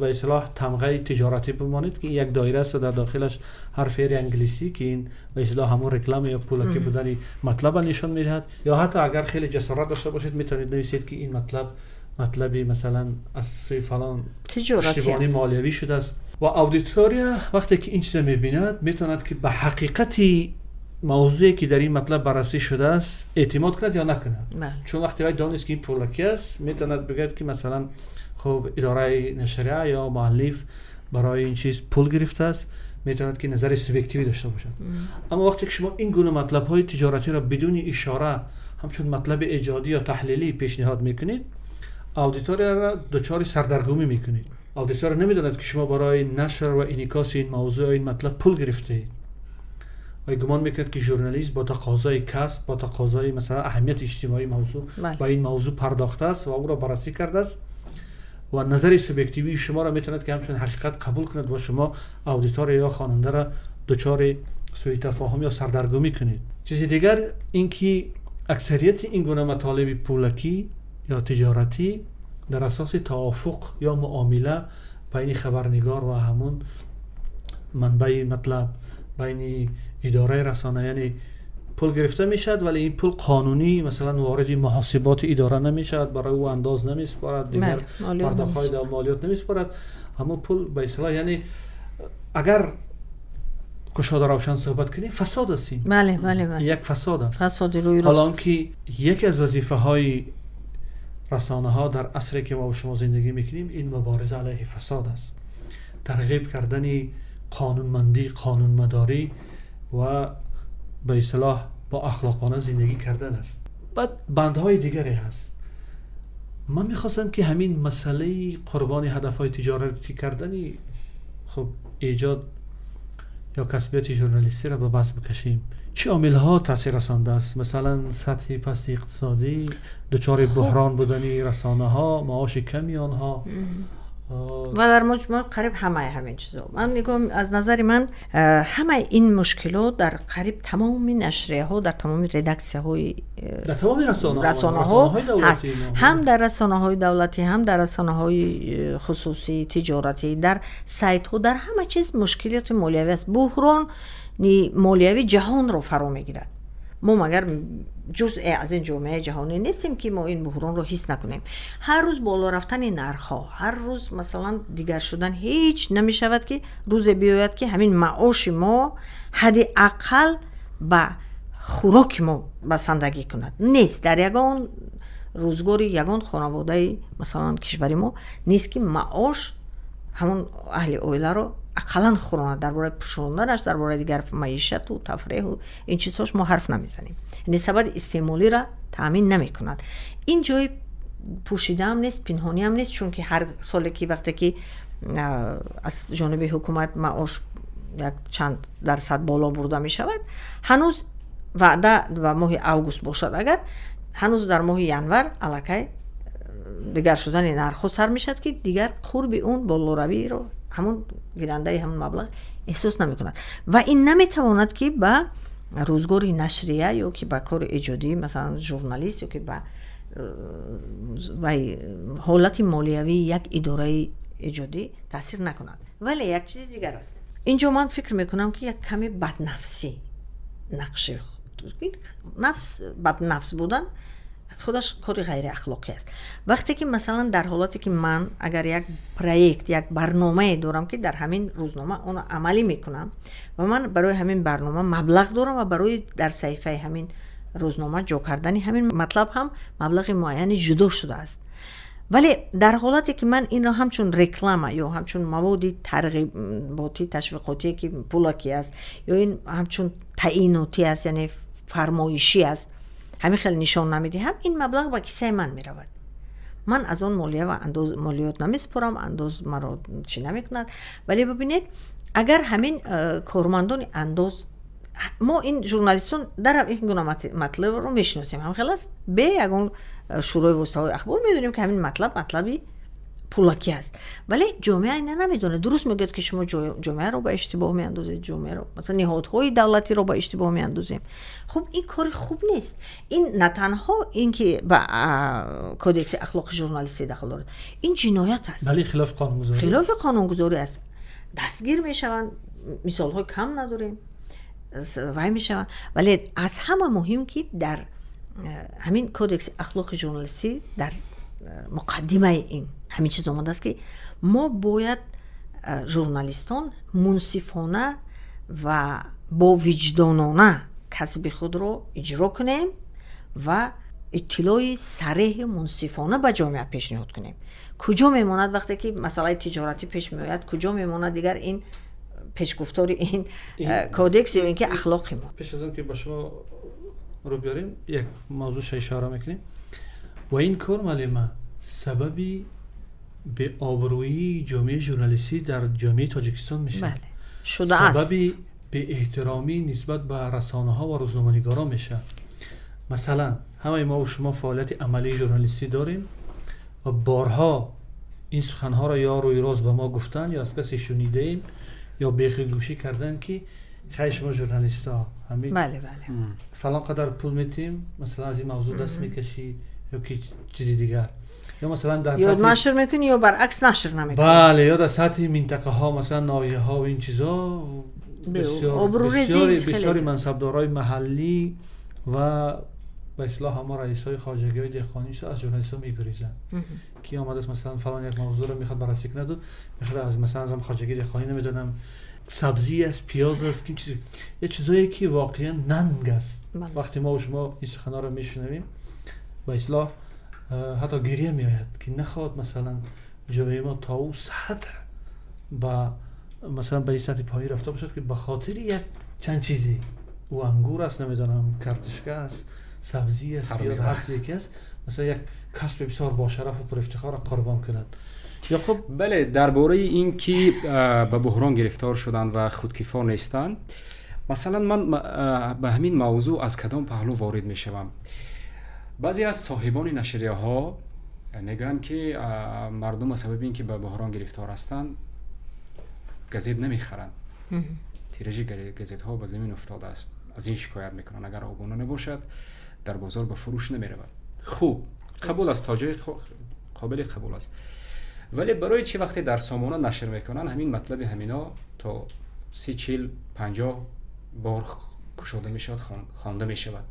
ба истилоҳ тамғаи тиҷоратӣ бимонед, ки ин як доира аст ва дар дохилаш ҳарфи р англисӣ, ки ин ба истилоҳ ҳамон реклама ё пулакӣ будани матлаба нишон медиҳад. Ё ҳатто агар хеле ҷасорат дошта бошед, метавонед нависед, ки ин матлаб матлаби, масалан, аз сӯи фалон пуштибонии молиявӣ шудааст. Ва аудитория вақте ки ин чиза мебинад, метавонад, ки ба ҳақиқати мавзӯе, ки дар ин матлаб баррасӣ шудааст, эътимод кунад ё накунад. Чун вақте вай донист, ки ин пулакӣ аст, метавонад бигӯяд, ки, масалан, хуб, идораи нашрия ё муаллиф барои ин чиз пул гирифтааст, метавонад, ки назари субъективӣ дошта бошад. Аммо вақте ки шумо ин гуна матлабҳои тиҷоратиро бидуни ишора ҳамчун матлаби эҷодӣ ё таҳлилӣ пешниҳод мекунед, аудиторияро дучори сардаргумӣ мекунед. Аудитория намедонад, ки шумо барои нашр ва инъикоси ин мавзӯъ ё ин матлаб пул гирифтаед ва гумон мекунад, ки журналист бо тақозои касб, бо тақозои, масалан, аҳамияти иҷтимоии мавзӯъ ба ин мавзӯъ пардохтааст ва ӯро баррасӣ кардааст ва назари субъективии шуморо метавонад, ки ҳамчун ҳақиқат қабул кунад ва шумо аудитория ё хонандаро дучори сӯи тафоҳум ё сардаргумӣ кунед. Чизи дигар ин ки аксарияти ин гуна матолиби пулакӣ ё тиҷоратӣ дар асоси тавофуқ ё муомила байни хабарнигор ва ҳамун манбаи матлаб, байни идораи расона, яъне пул гирифта мешавад, вале ин пул қонунӣ, масалан, вориди муҳосиботи идора намешавад, барои ӯ андоз намеспорад, дигар пардохтҳои молиёт намеспорад. Ҳамун пул ба истилоҳ, яъне агар кушода, равшан суҳбат кунем, фасод аст ин. бале бале бале Як фасод аст. Фасоди рӯи рост. Ҳол он ки яке аз вазифаҳои расонаҳо дар асре, ки мо шумо зиндагӣ мекунем, ин мубориза алайҳи фасод аст, тарғиб кардани қонунмандӣ, қонунмадорӣ ва ба истилоҳ бо ахлоқона зиндагӣ кардан аст. Баъд бандҳои дигаре ҳаст. Ман мехостам, ки ҳамин масъалаи қурбони ҳадафҳои тиҷоратӣ кардани, хуб, эҷод ё касбияти журналистиро ба баҳс бикашем. Чӣ омилҳо таъсир расондааст? Масалан, сатҳи пасти иқтисодӣ, дучори буҳрон будани расонаҳо, маоши ками онҳо. Ва дар маҷмӯъ қариб ҳамаи ҳамин чизо. Ман нигоҳ, аз назари ман, ҳамаи ин мушкилот дар қариб тамоми нашрияҳо, дар тамоми редаксияҳои дар тамоми расонаҳо ҳаст, ҳам дар расонаҳои давлатӣ, ҳам дар расонаҳои хусусӣ, тиҷоратӣ, дар сайтҳо, дар ҳама чиз мушкилоти молиявӣ аст. Буҳрони молиявӣ ҷаҳонро фаро мегирад. Мо магар ҷузъе аз ин ҷомеаи ҷаҳонӣ нестем, ки мо ин буҳронро ҳис накунем? Ҳар рӯз боло рафтани нархҳо, ҳар рӯз, масалан, дигар шудан. Ҳеҷ намешавад, ки рӯзе биёяд, ки ҳамин маоши мо ҳадди ақал ба хӯроки мо басандагӣ кунад. Нест дар ягон рӯзгори ягон хонаводаи, масалан, кишвари мо нест, ки маош ҳамон аҳли оиларо ақаллан хӯронад. Дар бораи пӯшонданаш, дар бораи дигар маишату тафреҳу ин чизҳош мо ҳарф намезанем. Яъне сабади истеъмолиро таъмин намекунад. Ин ҷои пӯшидаам нест, пинҳониам нест, чунки ҳар соле ки вақте ки аз ҷониби ҳукумат маош як чанд дарсад боло бурда мешавад, ҳанӯз ваъда ба моҳи август бошад агар, ҳанӯз дар моҳи январ аллакай дигар шудани нархҳо сар мешавад, ки дигар қурби он болоравиро ҳамон гирандаи ҳамон маблағ эҳсос намекунад. Ва ин наметавонад, ки ба рӯзгори нашрия ё ки ба кори эҷодӣ, масалан, журналист, ё ки ба вай ҳолати молиявии як идораи эҷодӣ таъсир накунад. Вале як чизи дигар аст. Инҷо ман фикр мекунам, ки як каме баднафсӣ нақши нафс, баднафс будан худаш кори ғайриахлоқӣ аст. Вақте ки, масалан, дар ҳолате ки ман агар як проект, як барномае дорам, ки дар ҳамин рӯзнома онро амалӣ мекунам ва ман барои ҳамин барнома маблағ дорам ва барои дар саҳифаи ҳамин рӯзнома ҷо кардани ҳамин матлаб ҳам маблағи муайяне ҷудо шудааст, вале дар ҳолате ки ман инро ҳамчун реклама ё ҳамчун маводи тарғиботӣ, ташвиқотие, ки пулакӣ аст, ё ин ҳамчун таъинотӣ аст, яъне фармоишӣ аст, ҳамин хел нишон намедиҳам, ин маблағ ба кисаи ман меравад. Ман аз он молия ва андоз, молиёт намесупорам, андоз маро чӣ намекунад. Вале бибинед, агар ҳамин кормандони андоз, мо ин журналистон дар ин гуна матлабро мешиносем, ҳам хел аст, бе ягон шӯрои воситаҳои ахбор медонем, ки ҳамин матлаб матлаби пулакӣ аст, вале ҷомеа ина намедонад. Дуруст мегӯяд, ки шумо ҷомеаро ба иштибоҳ меандозед, ҷомеаро, масалан, ниҳодҳои давлатиро ба иштибоҳ меандозем. Хуб, ин кори хуб нест. Ин на танҳо ин ки ба кодекси ахлоқи журналистӣ дахл дорад, ин ҷиноят аст. Бале, хилофи қонунгузорӣ. Хилофи қонунгузорӣ аст. Дастгир мешаванд, мисолҳои кам надорем, вай мешаванд. Вале аз ҳама муҳим, ки дар ҳамин кодекси ахлоқи журналистӣ дар муқаддимаи ин ҳамин чиз омадааст, ки мо бояд, журналистон, мунсифона ва бовиҷдонона касби худро иҷро кунем ва иттилои сареҳи мунсифона ба ҷомеа пешниҳод кунем. Куҷо мемонад, вақте ки масъалаи тиҷоратӣ пеш меояд, куҷо мемонад дигар ин пешгуфтори ин кодекс ё ин ки ахлоқи мо? Пеш аз он ки ба шумо рӯ биёрем, як мавзӯъша ишора мекунем. Ва ин кор, муаллима, сабаби беобрӯии ҷомеаи журналистӣ дар ҷомеаи Тоҷикистон мешавад, сабаби беэҳтиромӣ нисбат ба расонаҳо ва рӯзноманигорон мешавад. Масалан, ҳамаи мо шумо фаъолияти амалии журналистӣ дорем ва борҳо ин суханҳоро ё рӯи рост ба мо гуфтанд, ё аз касе шунидаем, ё бехигӯшӣ карданд, ки хай, шумо журналистҳо ҳамин фалон қадар пул метиҳем, масалан, аз ин мавзӯъ даст мекашӣ ё ки чизи дигар, ё масалан дар ё нашр мекунӣ, ё баръакс нашр намекунӣ. Бале, ё дар сатҳи минтақаҳо, масалан, ноҳияҳо ва ин чизо, бисёри мансабдорҳои маҳаллӣ ва ба истилоҳ ҳама раисҳои хоҷагиҳои деҳқонӣ аз журналистҳо мегурезанд, ки омадааст, масалан, фалон як мавзӯъро мехоҳад баррасӣ кунаду мехоҳад аз, масалан, аз хоҷагии деҳқонӣ, намедонам, сабзӣ аст, пиёз аст, чиз, як чизое ки воқеан нанг аст. Вақте мо шумо ин суханҳоро мешунавем, ба истилоҳ ҳатто гиря меояд, ки нахоҳад, масалан, ҷомеаи мо то ӯ сатҳ ба, масалан, ба ин сатҳи поин рафта бошад, ки ба хотири як чанд чизе, ӯ ангур аст, намедонам, картошка аст, сабзӣ аст, пиёз, ҳар чизе ки аст, масалан, як касби бисёр бошарафу пурэфтихорро қурбон кунад. Ёқуб, бале, дар бораи ин ки ба буҳрон гирифтор шуданд ва худкифо нестанд, масалан, ман ба ҳамин мавзӯъ аз кадом паҳлӯ ворид мешавам? Баъзе аз соҳибони нашрияҳо мегӯянд, ки мардум аз сабаби ин ки ба буҳрон гирифтор ҳастанд, газет намехаранд, тиражи газетҳо ба замин уфтодааст, аз ин шикоят мекунанд. Агар обуна набошад, дар бозор ба фурӯш намеравад. Хуб, қабул аст, то ҷои қобили қабул аст. Вале барои чӣ вақте дар сомона нашр мекунанд, ҳамин матлаби ҳамино то 30, 40, 50 бор кушода мешавад, хонда мешавад?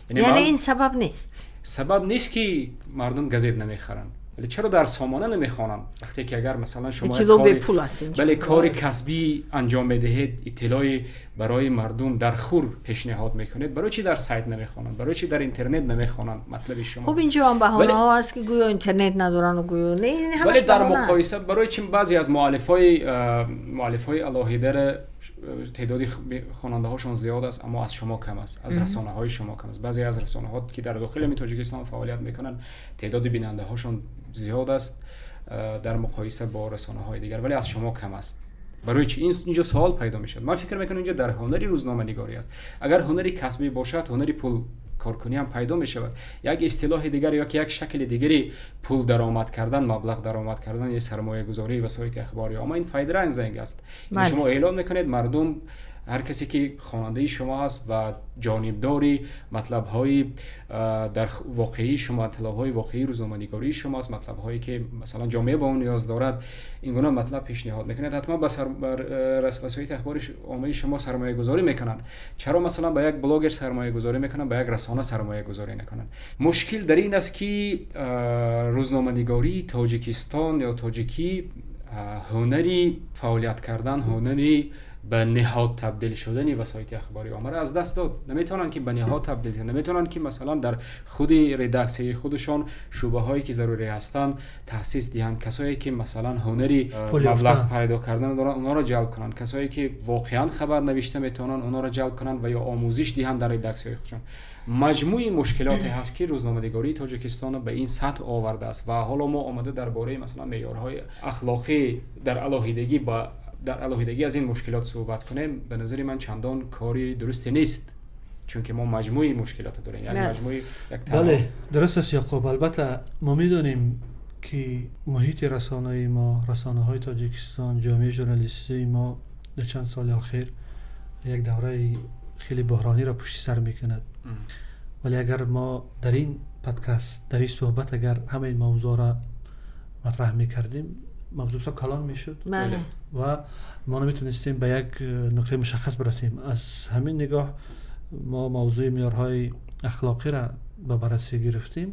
Яъне ин сабаб нест? Сабаб нест, ки мардум газет намехаранд. Вале чаро дар сомона намехонанд, вақте ки агар, масалан, шумо бале, кори касбӣ анҷом медиҳед, иттилои барои мардум дар хур пешниҳод мекунед, барои чӣ дар сайт намехонанд, барои чӣ дар интернет намехонанд матлаби шумо? Хуб, инҷо ҳам баҳонаҳо аст, ки гӯё интернет надоранд, гӯё не. Вале дар муқоиса барои чӣ баъзе аз муаллифҳои алоҳидаро теъдоди хонандаҳошон зиёд аст, аммо аз шумо кам аст, аз расонаҳои шумо кам аст? Баъзе аз расонаҳо, ки дар дохили ҳамин Тоҷикистон фаъолият мекунанд, теъдоди бинандаҳошон зиёд аст дар муқоиса бо расонаҳои дигар, вале аз шумо кам аст. Барои чӣ? Инҷо савол пайдо мешавад. Ман фикр мекунам, инҷо дар ҳунари рӯзноманигорӣ аст. Агар ҳунари касбӣ бошад, ҳунари пул коркунӣ ҳам пайдо мешавад. Як истилоҳи дигар ё ки як шакли дигари пул даромад кардан, маблағ даромад кардан ё сармоягузории васоити ахбори омма ин fundraising аст. Шумо эълон мекунед, мардум Ҳар касе ки хонандаи шумо аст ва ҷонибдори матлабҳои дар воқеии шумо, матлабҳои воқеии рӯзноманигории шумо аст, матлабҳое ки масалан ҷомеа ба он ниёз дорад, ин гуна матлаб пешниҳод мекунад, ҳатман ба васоити ахбори оммаи шумо сармоягузорӣ мекунанд. Чаро масалан ба як блогер сармоягузорӣ мекунанд, ба як расона сармоягузорӣ накунанд? Мушкил дар ин аст, ки рӯзноманигории Тоҷикистон ё тоҷикӣ ҳунари фаъолият кардан, ҳунари ба ниҳод табдил шудани васоити ахбори оммаро аз даст дод. Наметавонанд, ки ба ниҳод табдил кунанд, наметавонанд, ки масалан дар худи редаксияи худашон шӯъбаҳое ки зарурӣ ҳастанд таъсис диҳанд, касое ки масалан ҳунари маблағ пайдо кардан доранд, онҳоро ҷалб кунанд, касое ки воқеан хабар навишта метавонанд, онҳоро ҷалб кунанд ва ё омӯзиш диҳанд дар редаксияҳои худшон. Маҷмӯи мушкилоте ҳаст, ки рӯзноманигории Тоҷикистонро ба ин сатҳ овардааст ва ҳоло мо омада дар бораи масалан меъёрҳои ахлоқӣ дар алоҳидагӣ аз ин мушкилот суҳбат кунем, ба назари ман чандон кори дурусте нест, чунки мо маҷмӯи мушкилот дорем, яъне маҷмӯи як Бале, дуруст аст, Яқуб. Албатта, мо медонем, ки муҳити расонаи мо, расонаҳои Тоҷикистон, ҷомеаи журналистии мо дар чанд соли охир як давраи хеле буҳрониро пушти сар мекунад. Вале агар мо дар ин подкаст, дар ин суҳбат агар ҳамаи мавзӯъро матраҳ мекардем, мавзӯъ бисёр калон мешуд ва мо наметавонистем ба як нуктаи мушаххас бирасем. Аз ҳамин нигоҳ мо мавзӯи меъёрҳои ахлоқиро ба баррасӣ гирифтем.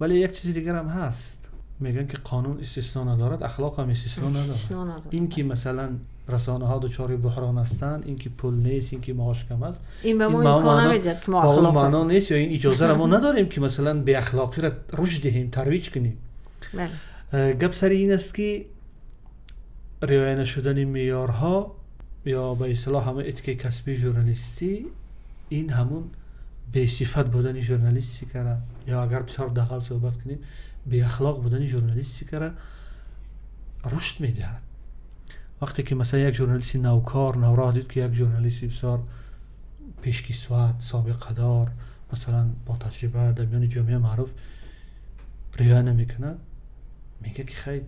Вале як чизи дигар ҳам ҳаст: мегӯянд, ки қонун истисно надорад, ахлоқ ҳам истисно надорад. Ин ки масалан расонаҳо дучори буҳрон ҳастанд, ин ки пул нест, ин ки маош кам аст, ин ба мо имкон намедиҳад, ки мо ба он маъно нест ё ин иҷозаро мо надорем, ки масалан беахлоқиро рушд диҳем, тарвиҷ кунем. Гап сари ин аст, ки риоя нашудани меъёрҳо ё ба истилоҳ ҳамон этикаи касбии журналистӣ, ин ҳамун бесифат будани журналистикара ё агар бисёр дағал суҳбат кунем, беахлоқ будани журналистикара рушд медиҳад. Вақте ки масалан як журналисти навкор, навроҳ дид, ки як журналисти бисёр пешкисват, собиқадор, масалан бо таҷриба, дар миёни ҷомеа маъруф риоя намекунад, мегӯяд, ки хай,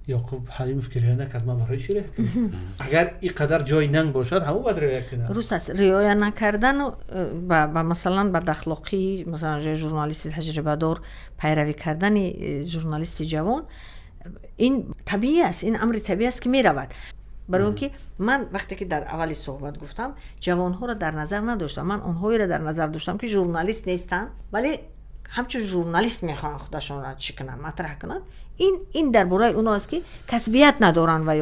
Ёқуб Ҳалимов ки риоя накард, ман барои чӣ риоя кунам? Агар ин қадар ҷои нанг бошад, ҳамон бояд риоя кунад. Дуруст аст, риоя накардану ба масалан бадахлоқӣ, масалан, журналисти таҷрибадор пайравӣ кардани журналисти ҷавон, ин табиӣ аст, ин амри табиӣ аст, ки меравад. Барои он ки ман вақте ки дар аввали суҳбат гуфтам, ҷавонҳоро дар назар надоштам, ман онҳоеро дар назар доштам, ки журналист нестанд, вале ҳамчун журналист мехоҳанд худашонро чӣ кунанд, матраҳ кунанд. Ин дар бораи оно аст, ки касбият надоранд ва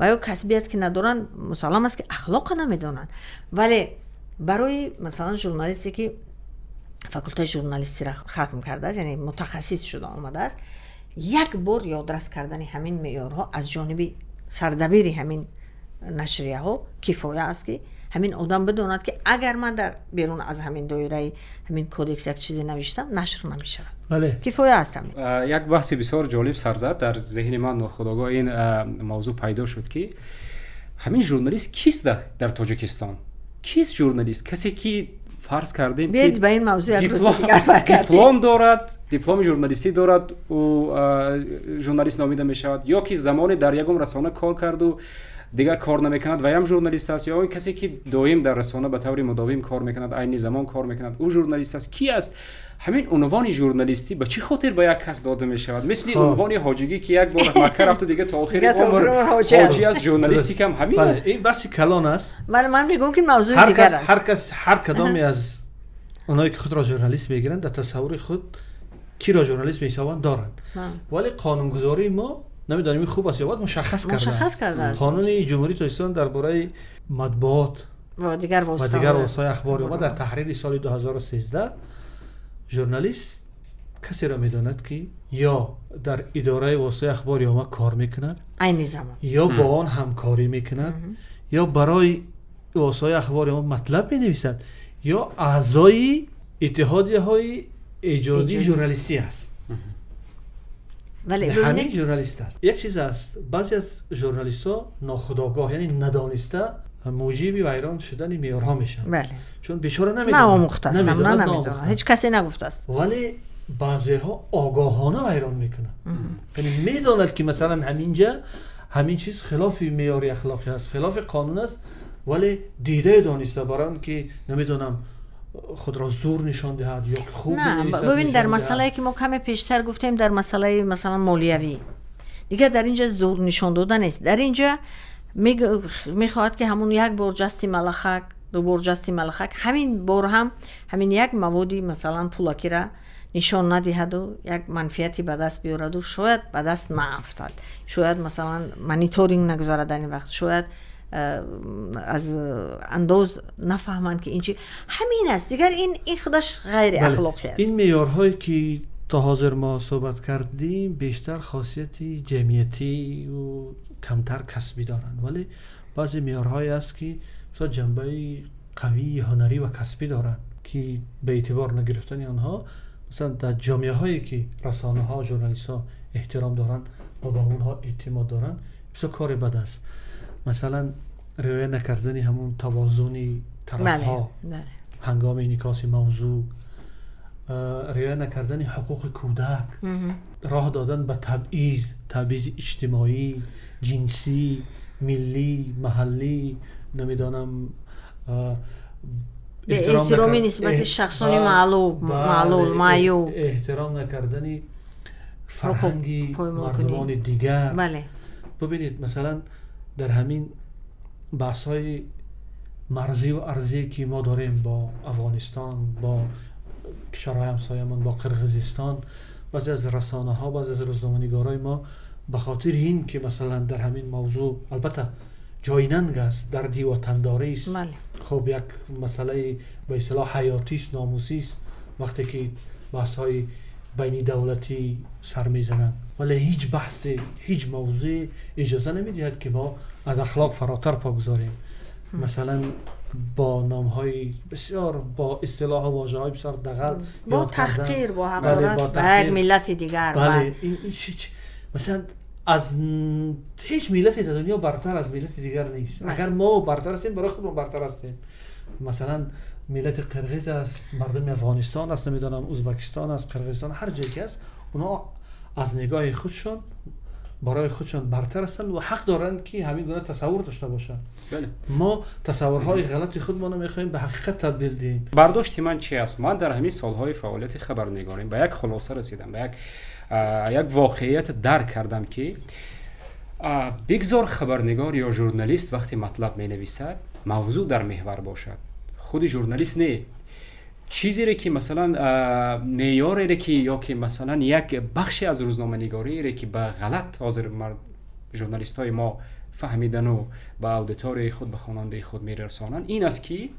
ё касбият ки надоранд, мусаллам аст, ки ахлоқа намедонанд. Вале барои масалан журналисте ки факултаи журналистиро хатм кардааст, яъне мутахассис шуда омадааст, як бор ёдрас кардани ҳамин меъёрҳо аз ҷониби сардабири ҳамин нашрияҳо кифоя аст, ки ҳамин одам бидонад, ки агар ман дар берун аз ҳамин доираи ҳамин кодекс як чизе навиштам, нашр намешавад. Кифоя аст ҳамин. Як баҳси бисёр ҷолиб сар зад дар зеҳни ман, нохудогоҳ ин мавзӯъ пайдо шуд, ки ҳамин журналист кист дар Тоҷикистон? Кист журналист? Касе ки фарз кардем, ки ба ин мавзӯъ як рӯзи дигар баргардем. Диплом дорад, дипломи журналистӣ дорад, ӯ журналист номида мешавад, ё ки замоне дар ягон расона кор карду дигар кор намекунад, ваям журналист аст, ё он касе ки доим дар расона ба таври мудовим кор мекунад, айни замон кор мекунад, ӯ журналист аст? Ки аст? Ҳамин унвони журналистӣ ба чӣ хотир ба як кас дода мешавад? Мисли унвони ҳоҷигӣ, ки як бор Макка рафту дигар то охири умр ҳоҷӣ аст, журналистикам ҳамин аст. Ин баҳси калон аст. Ман мегӯям, ки мавзӯи дигар аст. Ҳар кас, ҳар кадоме аз оное ки худро журналист мегиранд, дар тасаввури худ киро журналист меҳисобанд доранд. Вале қонунгузории мо, намедонем ин хуб аст ё бад, мушаххас кардааст. Қонуни Ҷумҳурии Тоҷикистон дар бораи матбуот ва дигар ва дигар воситаҳои ахбори омма дар таҳрири соли 2013 журналист касеро медонад, ки ё дар идораи воситаи ахбори омма кор мекунад, айни замон, ё бо он ҳамкорӣ мекунад, ё барои воситаҳои ахбори омма матлаб менависад, ё аъзои иттиҳодияҳои эҷодии журналистӣ аст. Ҳамин журналист аст. Як чиз аст: баъзе аз журналистҳо нохудогоҳ, яъне надониста, муҷиби вайрон шудани меъёрҳо мешаванд, чун бечора намедонад, ҳеҷ касе нагуфтааст. Вале баъзеҳо огоҳона вайрон мекунанд, яъне медонад, ки масалан ҳаминҷа ҳамин чиз хилофи меъёри ахлоқӣ аст, хилофи қонун аст. Вале дида дониста барои он ки намедонам худро зур нишон диҳад ё хуб менависад. Бибин, дар масъалае ки мо каме пештар гуфтем, дар масъалаи масалан молиявӣ, дигар дар инҷа зур нишон дода нест. Дар инҷа мехоҳад ки ҳамун як бор ҷасти малахак, ду бор ҷасти малахак, ҳамин бор ҳам ҳамин як маводи масалан пулакира нишон надиҳаду як манфиати ба даст биёраду шояд ба даст наафтад, шояд масалан мониторинг нагузарад дар ин вақт, шояд аз андоз нафаҳманд ки ин чи ҳамин аст. Дигар ин худаш ғайриахлоқӣ аст. Ин меъёрҳое ки то ҳозир мо суҳбат кардем бештар хосияти ҷамъиятию камтар касбӣ доранд, вале баъзе меъёрҳое аст ки масалан ҷанбаи қавии ҳунарӣ ва касбӣ доранд ки ба эътибор нагирифтани онҳо масалан дар ҷомеаҳое ки расонаҳо, журналистҳо эҳтиром доранд ва ба онҳо эътимод доранд бисёр кори бад аст. Масалан риоя накардани ҳамун тавозуни тарафҳо ҳангоми инъикоси мавзӯъ, риоя накардани ҳуқуқи кӯдак, роҳ додан ба табъиз, табъизи иҷтимоӣ, ҷинсӣ, миллӣ, маҳаллӣ, намедонам, эҳтироми нисбати шахсони маълул, маъюб, эҳтиром накардани фарҳанги мардумони дигар. Бибинед, масалан дар ҳамин баҳсҳои марзӣ ва арзие ки мо дорем бо Афғонистон, бо кишварҳои ҳамсоямон, бо Қирғизистон, баъзе аз расонаҳо, баъзе аз рӯзноманигорои мо ба хотири ин ки масалан дар ҳамин мавзӯъ албатта ҷои нанг аст, дарди ватандорист, хуб як масъалаи ба истилоҳ ҳаётист, номусист вақте ки баҳсҳои байни давлатӣ сар мезананд, вале ҳеҷ баҳсе, ҳеҷ мавзӯе иҷоза намедиҳад ки мо аз ахлоқ фаротар по гузорем. Масалан бо номҳои бисёр, бо истилоҳу вожаҳои бисёр дағал, бо таҳқир, бо ҳақорат ба як миллати дигар. Бале, масалан аз ҳеҷ миллате дар дунё бартар аз миллати дигар нест. Агар мо бартар ҳастем, барои худмон бартар ҳастем. Масалан миллати қирғиз аст, мардуми Афғонистон аст, намедонам Ӯзбекистон аст, Қирғизистон, ҳар ҷое ки аст, онҳо аз нигоҳи худшон барои худшон бартар ҳастанд ва ҳақ доранд ки ҳамин гуна тасаввур дошта бошанд. Мо тасаввурҳои ғалати худмонро мехоҳем ба ҳақиқат табдил диҳем. Бардошти ман чи аст? Ман дар ҳамин солҳои фаъолияти хабарнигорӣ ба як хулоса расидам, ба як воқеият дарк кардам ки бигзор хабарнигор ё журналист вақте матлаб менависад, мавзӯъ дар меҳвар бошад, худи журналист не. Чизере ки масалан меъёрере ки ё ки масалан як бахше аз рӯзноманигориере ки ба ғалат ҳозир журналистҳои мо фаҳмидану ба аудиторияи худ, ба хонандаи худ мерасонанд, ин аст ки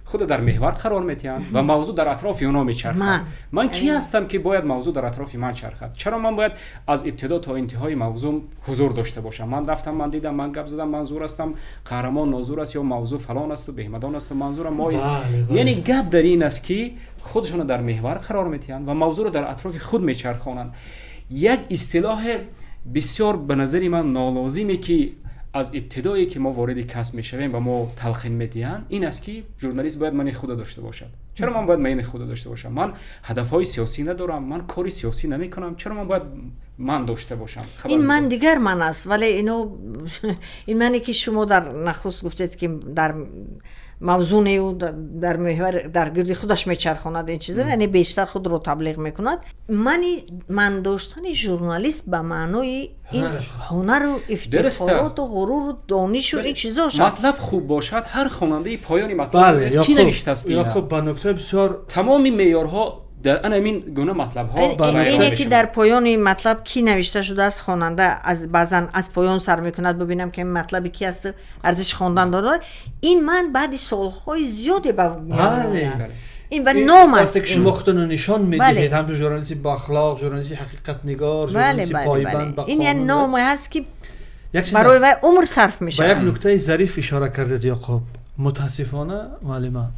худро дар меҳвар қарор медиҳанд ва мавзӯъ дар атрофи онҳо мечархад. Ман кӣ ҳастам ки бояд мавзӯъ дар атрофи ман чархад? Чаро ман бояд аз ибтидо то интиҳои мавзӯъ ҳузур дошта бошам? Ман рафтам, ман дидам, ман гап задам, ман зур ҳастам, қаҳрамон нозур аст ё мавзӯъ фалон асту беҳмадон асту манзурам мо. Яъне гап дар ин аст ки худшонро дар меҳвар қарор медиҳанд ва мавзӯъро дар атрофи худ мечархонанд. Як истилоҳи бисёр ба назари ман нолозиме ки аз ибтидое ки мо вориди касб мешавем ба мо талқин медиҳанд, ин аст ки журналист бояд мани худо дошта бошад. Чаро ман бояд мани худо дошта бошам? Ман ҳадафҳои сиёсӣ надорам, ман кори сиёсӣ намекунам, чаро ман бояд ман дошта бошам? Ин ман дигар ман аст, вале ино ин мане ки шумо дар нахуст гуфтед ки дар мавзӯъ нею дар меҳвар дар гирди худаш мечархонад ин чизро, яъне бештар худро таблиғ мекунад. Мани ман доштани журналист ба маънои ин ҳунару ифтихороту ғуруру донишу ин чизо шуд. Матлаб хуб бошад, ҳар хонандаи поёни матлаб кӣ навиштааст? Ё хуб ба нуктаи бисёр тамоми меъёрҳо дар ана ҳамин гуна матлабҳо ине ки дар поёни матлаб кӣ навишта шудааст, хонанда баъзан аз поён сар мекунад, бибинам ки матлаби ки аст, арзиши хондан дорад. Ин ман баъди солҳои зиёде ба ин ба ном аст. Вақте ки шумо худтонро нишон медиҳед ҳамчун журналисти боахлоқ, журналисти ҳақиқатнигор, журналисти пойбанд ба қонун, ин як номе ҳаст ки барои вай умр сарф мешавад. Ба як нуктаи зариф ишора кардед, Яқуб. Мутаассифона, муаллима,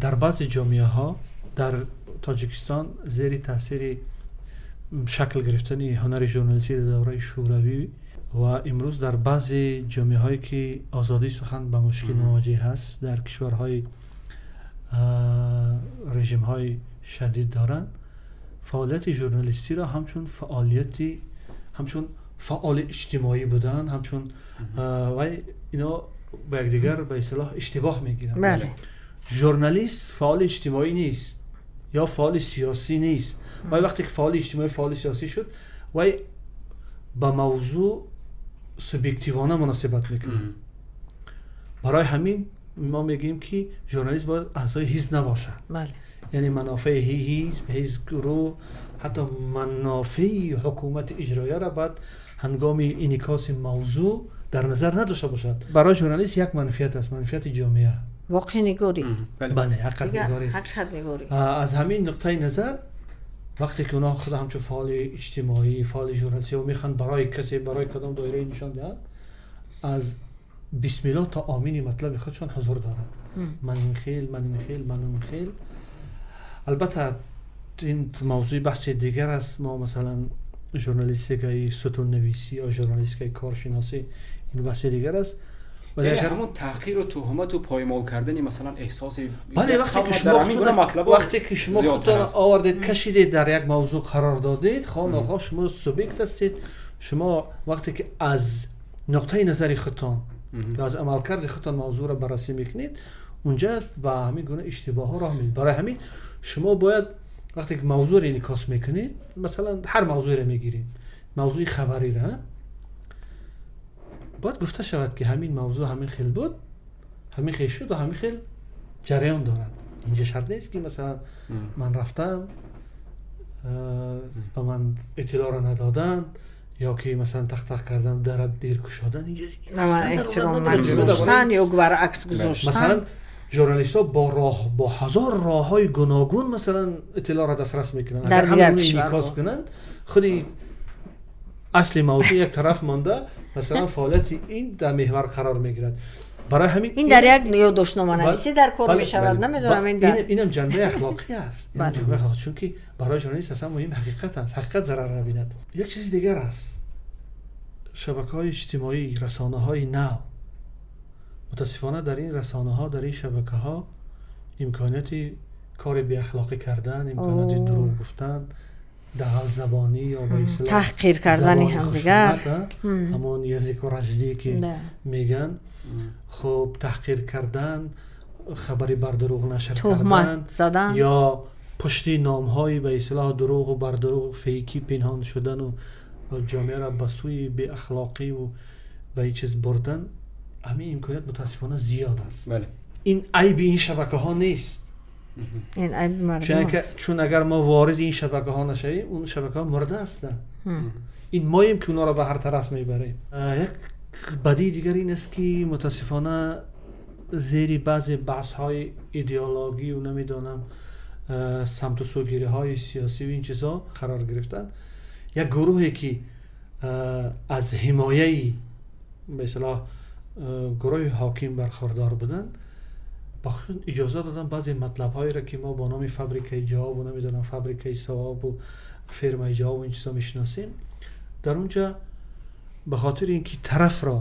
дар баъзе ҷомеаҳо дар Тоҷикистон зери таъсири шакл гирифтани ҳунари журналистӣ дар давраи Шӯравӣ ва имрӯз дар баъзе ҷомеаҳое ки озодии сухан ба мушкил мувоҷеҳ аст, дар кишварҳои режимҳои шадид доранд, фаъолияти журналистиро ҳамчун фаъолияти ҳамчун фаъоли иҷтимоӣ будан, ҳамчун вай ино ба якдигар ба истилоҳ иштибоҳ мегиранд. Журналист фаъоли иҷтимоӣ нест ё фаъоли сиёсӣ нест. Вай вақте ки фаъоли иҷтимоӣ, фаъоли сиёсӣ шуд, вай ба мавзӯъ субъективона муносибат мекунад. Барои ҳамин мо мегӯем, ки журналист бояд аъзои ҳизб набошад. Яъне манофеи ҳизб, ҳизб, гурӯҳ, ҳатто манофеи ҳукумати иҷроияро бояд ҳангоми инъикоси мавзӯъ дар назар надошта бошад. Барои журналист як манфиат аст, манфиати ҷомеа. Воқеънигорӣ. Бале, ҳақиқатнигорӣ. Ҳақиқатнигорӣ. Аз ҳамин нуқтаи назар вақте ки онҳо худ ҳамчун фаъоли иҷтимоӣ, фаъоли журналистӣ мехоҳанд барои касе, барои кадом доирае нишон диҳанд, аз бисмиллоҳ то омини матлаби худшон ҳузур доранд. Ман ин хел, ман ин хел, ман он хел. Албатта ин мавзӯи баҳси дигар аст. Мо масалан журналистикаи сутуннависӣ ё журналистикаи коршиносӣ, ин баҳси дигар аст. Яъне ҳамон таҳқиру туҳмату поймол кардани масалан эҳсоси бале, вақте ки шумо худтон овардед, кашидед, дар як мавзӯъ қарор додед, хоҳ нохоҳ шумо субъект ҳастед. Шумо вақте ки аз нуқтаи назари худтон ё аз амалкарди худтон мавзӯъро баррасӣ мекунед, унҷа ба ҳамин гуна иштибоҳҳо роҳ медиҳед. Барои ҳамин шумо бояд вақте ки мавзӯъро инъикос мекунед, масалан ҳар мавзӯеро мегирем, мавзӯи хабариро, бояд гуфта шавад, ки ҳамин мавзӯъ ҳамин хел буд, ҳамин хел шуд ва ҳамин хел ҷараён дорад. Инҷа шарт нест, ки масалан ман рафтам, ба ман иттилоъро надоданд ё ки масалан тақ-тақ кардан, дара дер кушодан. Ё баръакс гузоштан. Масалан журналистҳо бо роҳ, бо ҳазор роҳҳои гуногун масалан иттилоъро дастрас мекунанд. Агар ҳамин инъикос кунанд, худи асли мавзӯъ як тараф монда, масалан фаъолияти ин дар меҳвар қарор мегирад. Барои ҳамин ин дар як ёддоштноманависӣ дар кор мешавад, намедонам ин дар инам ҷанбаи ахлоқӣ аст, чунки барои журналист аслан муҳим ҳақиқат аст, ҳақиқат зарар набинад. Як чизи дигар аст, шабакаҳои иҷтимоӣ, расонаҳои нав. Мутаассифона дар ин расонаҳо, дар ин шабакаҳо имконияти кори беахлоқӣ кардан, имконияти дурӯғ гуфтан, дағалзабонӣ ё ба истилоҳ таҳқир кардани ҳамдигар, ҳамон язык вражды ки мегӯянд, хуб, таҳқир кардан, хабари бардурӯғ нашр кардан задан ё пушти номҳои ба истилоҳ дурӯғу бардурӯғ, фейкӣ пинҳон шудану ҷомеаро ба сӯи беахлоқиву ба ин чиз бурдан, ҳамин имконият мутаассифона зиёд аст. Ин айби ин шабакаҳо нест. Ин айби мардум аст. Чун агар мо вориди ин шабакаҳо нашавем, он шабакаҳо мурда ҳастанд. Ин моем, ки онҳоро ба ҳар тараф мебарем. Як бадии дигар ин аст, ки мутаассифона зери баъзе баҳсҳои идеологию намедонам самту сӯгириҳои сиёсию ин чизҳо қарор гирифтанд. Як гурӯҳе, ки аз ҳимояи ба истилоҳ гурӯҳи ҳоким бархӯрдор буданд, ба худ иҷоза доданд баъзе матлабҳоеро, ки мо бо номи фабрикаи ҷавобу намедонам фабрикаи савобу фирмаи ҷавобу ин чизҳо мешиносем, дар онҷа ба хотири ин ки тарафро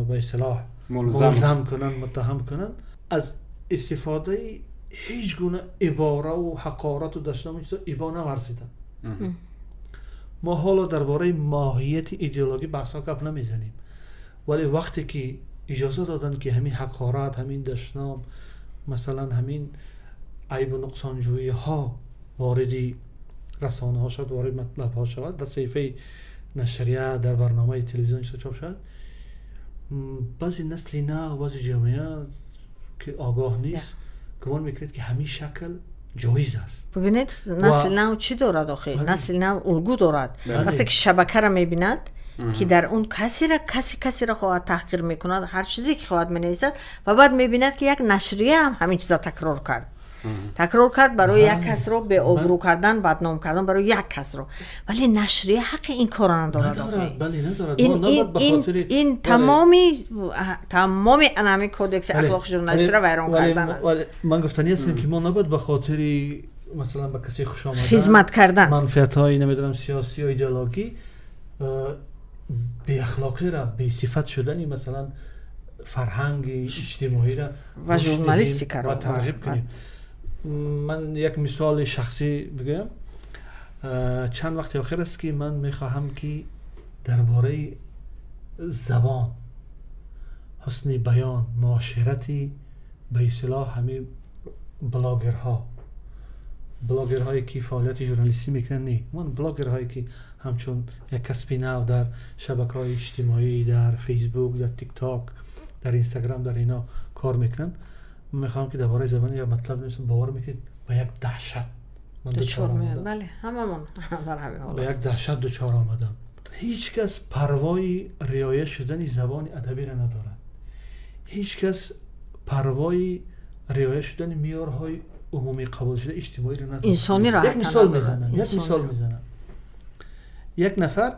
ба истилоҳ мулзам кунанд, муттаҳам кунанд, аз истифодаи ҳеҷ гуна ибораву ҳақорату дашному чизҳо ибо наварзиданд. Мо ҳоло дар бораи моҳияти идеологӣ баҳсҳо гап намезанем, вале вақте ки иҷоза доданд, ки ҳамин ҳақорат, ҳамин дашном, масалан ҳамин айбу нуқсонҷӯиҳо вориди расонаҳо шавад, вориди матлабҳо шавад, дар саҳифаи нашрия, дар барномаи телевизион чизо чоп шавад, баъзе насли нав, баъзе ҷомеа, ки огоҳ нест, гумон мекунад, ки ҳамин шакл ҷоиз аст. Бибинед, насли нав чӣ дорад охир? Насли нав улгӯ дорад. Вақте ки шабакаро мебинад, ки дар он касеро, каси касеро хоҳад таҳқир мекунад, ҳар чизе ки хоҳад менависад, ва баъд мебинад, ки як нашрия ҳам ҳамин чиза такрор кард, такрор кард барои як касро беобрӯ кардан, бадном кардан барои як касро, вале нашрия ҳаққи ин корро надорад. Ин тамоми анами кодекси ахлоқи журналистиро вайрон кардан аст. Ман гуфтанӣ ҳастам, ки мо набояд ба хотири масалан ба касе хушомадан, хизмат кардан, манфиатҳои намедонам сиёсӣ ё идеологӣ беахлоқиро, бесифат шудани масалан фарҳанги иҷтимоиро ва журналистикаро ва тарғиб кунем. Ман як мисоли шахсӣ бигӯям. Чанд вақти охир аст, ки ман мехоҳам, ки дар бораи забон ҳусни баён, муоширати ба истилоҳ ҳамин блогерҳо, блогерҳое ки фаъолияти журналистӣ мекунанд, не, ман блогерҳое ки ҳамчун як касби нав дар шабакаҳои иҷтимоӣ, дар Фейсбук, дар Тикток, дар Инстаграм, дар ино кор мекунанд. Ман мехоҳам ки дар бораи забони як матлаб нависам, бовар мекунед, ба як даҳшат ман дучор омадам. Ба як даҳшат дучор омадам. Ҳеҷ кас парвои риоя шудани забони адабиро надорад. Ҳеҷ кас парвои риоя шудани меъёрҳои умумӣ қабулшудаи иҷтимоиро надорад. Инсониро як мисол мезанам, як мисол мезанам. Як нафар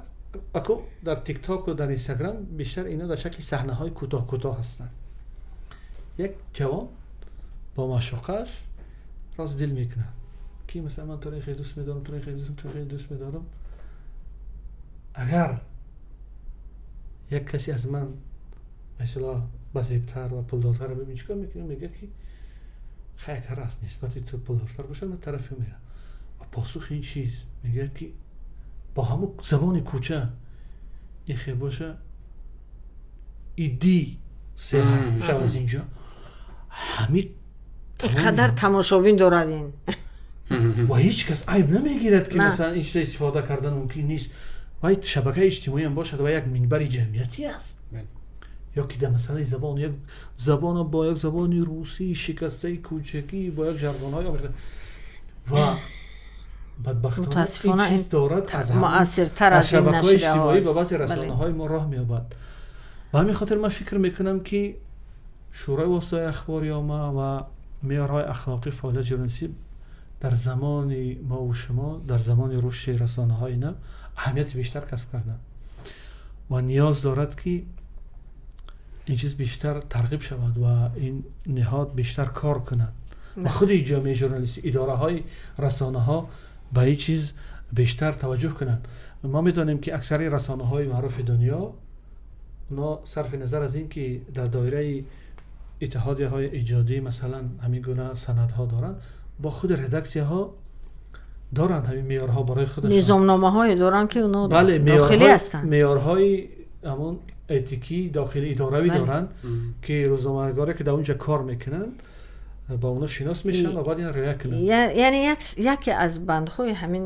аку дар Тикток ва дар Инстаграм бештар ино дар шакли саҳнаҳои кӯтоҳ кӯтоҳ ҳастанд. Як ҷавон бо маъшуқаш роз дил мекунад ки масалан ман туро хеле дӯст медорам, туро хеле дӯст, туро хеле дӯст медорам. Агар як касе аз ман масалан базебтар ва пулдортар бибинӣ, чикор мекунӣ? Мегӯяд ки хай, агар аз нисбати ту пулдортар бошад, ман тарафи мерам. Ва посухи ин чиз мегӯяд ки бо ҳамун забони кӯча ин хел боша, иди се ҳарф шав аз инҷо. Ҳамин инқадар тамошобин дорад ин. Ва ҳеҷ кас айб намегирад ки масалан ин чиза истифода кардан мумкин нест. Вай шабакаи иҷтимоӣ ҳам бошад ва як минбари ҷамъиятӣ аст. Ё ки дар масъалаи забон, як забон бо як забони русии шикастаи кӯчакӣ, бо як жаргонҳои омехта ва бадбахтона ин чиз дорад аз муассиртар аз шабакаҳои иҷтимоӣ ба баъзе расонаҳои мо роҳ меёбад. Ба ҳамин хотир ман фикр мекунам ки Шӯрои воситаҳои ахбори омма ва меъёрҳои ахлоқии фаъолияти журналистӣ дар замони мову шумо, дар замони рушди расонаҳои нав аҳамияти бештар касб карданд ва ниёз дорад ки ин чиз бештар тарғиб шавад ва ин ниҳод бештар кор кунад ва худи ҷомеаи журналистӣ, идораҳои расонаҳо ба ин чиз бештар таваҷҷӯҳ кунанд. Мо медонем ки аксари расонаҳои маъруфи дунё, онҳо сарфи назар аз ин ки дар доираи иттиҳодияҳои эҷодӣ масалан ҳамин гуна санадҳо доранд, бо худи редаксияҳо доранд ҳамин меъёрҳо барои худашон, низомномаҳое доранд ки онҳо дохилӣ ҳастанд, меъёрҳои ҳамон этикӣ дохили идоравӣ доранд ки рӯзноманигоре ки дар онҷо кор мекунанд ба онҳо шинос мешаванд ва баъд ин риоя кунанд. Яъне яке аз бандҳои ҳамин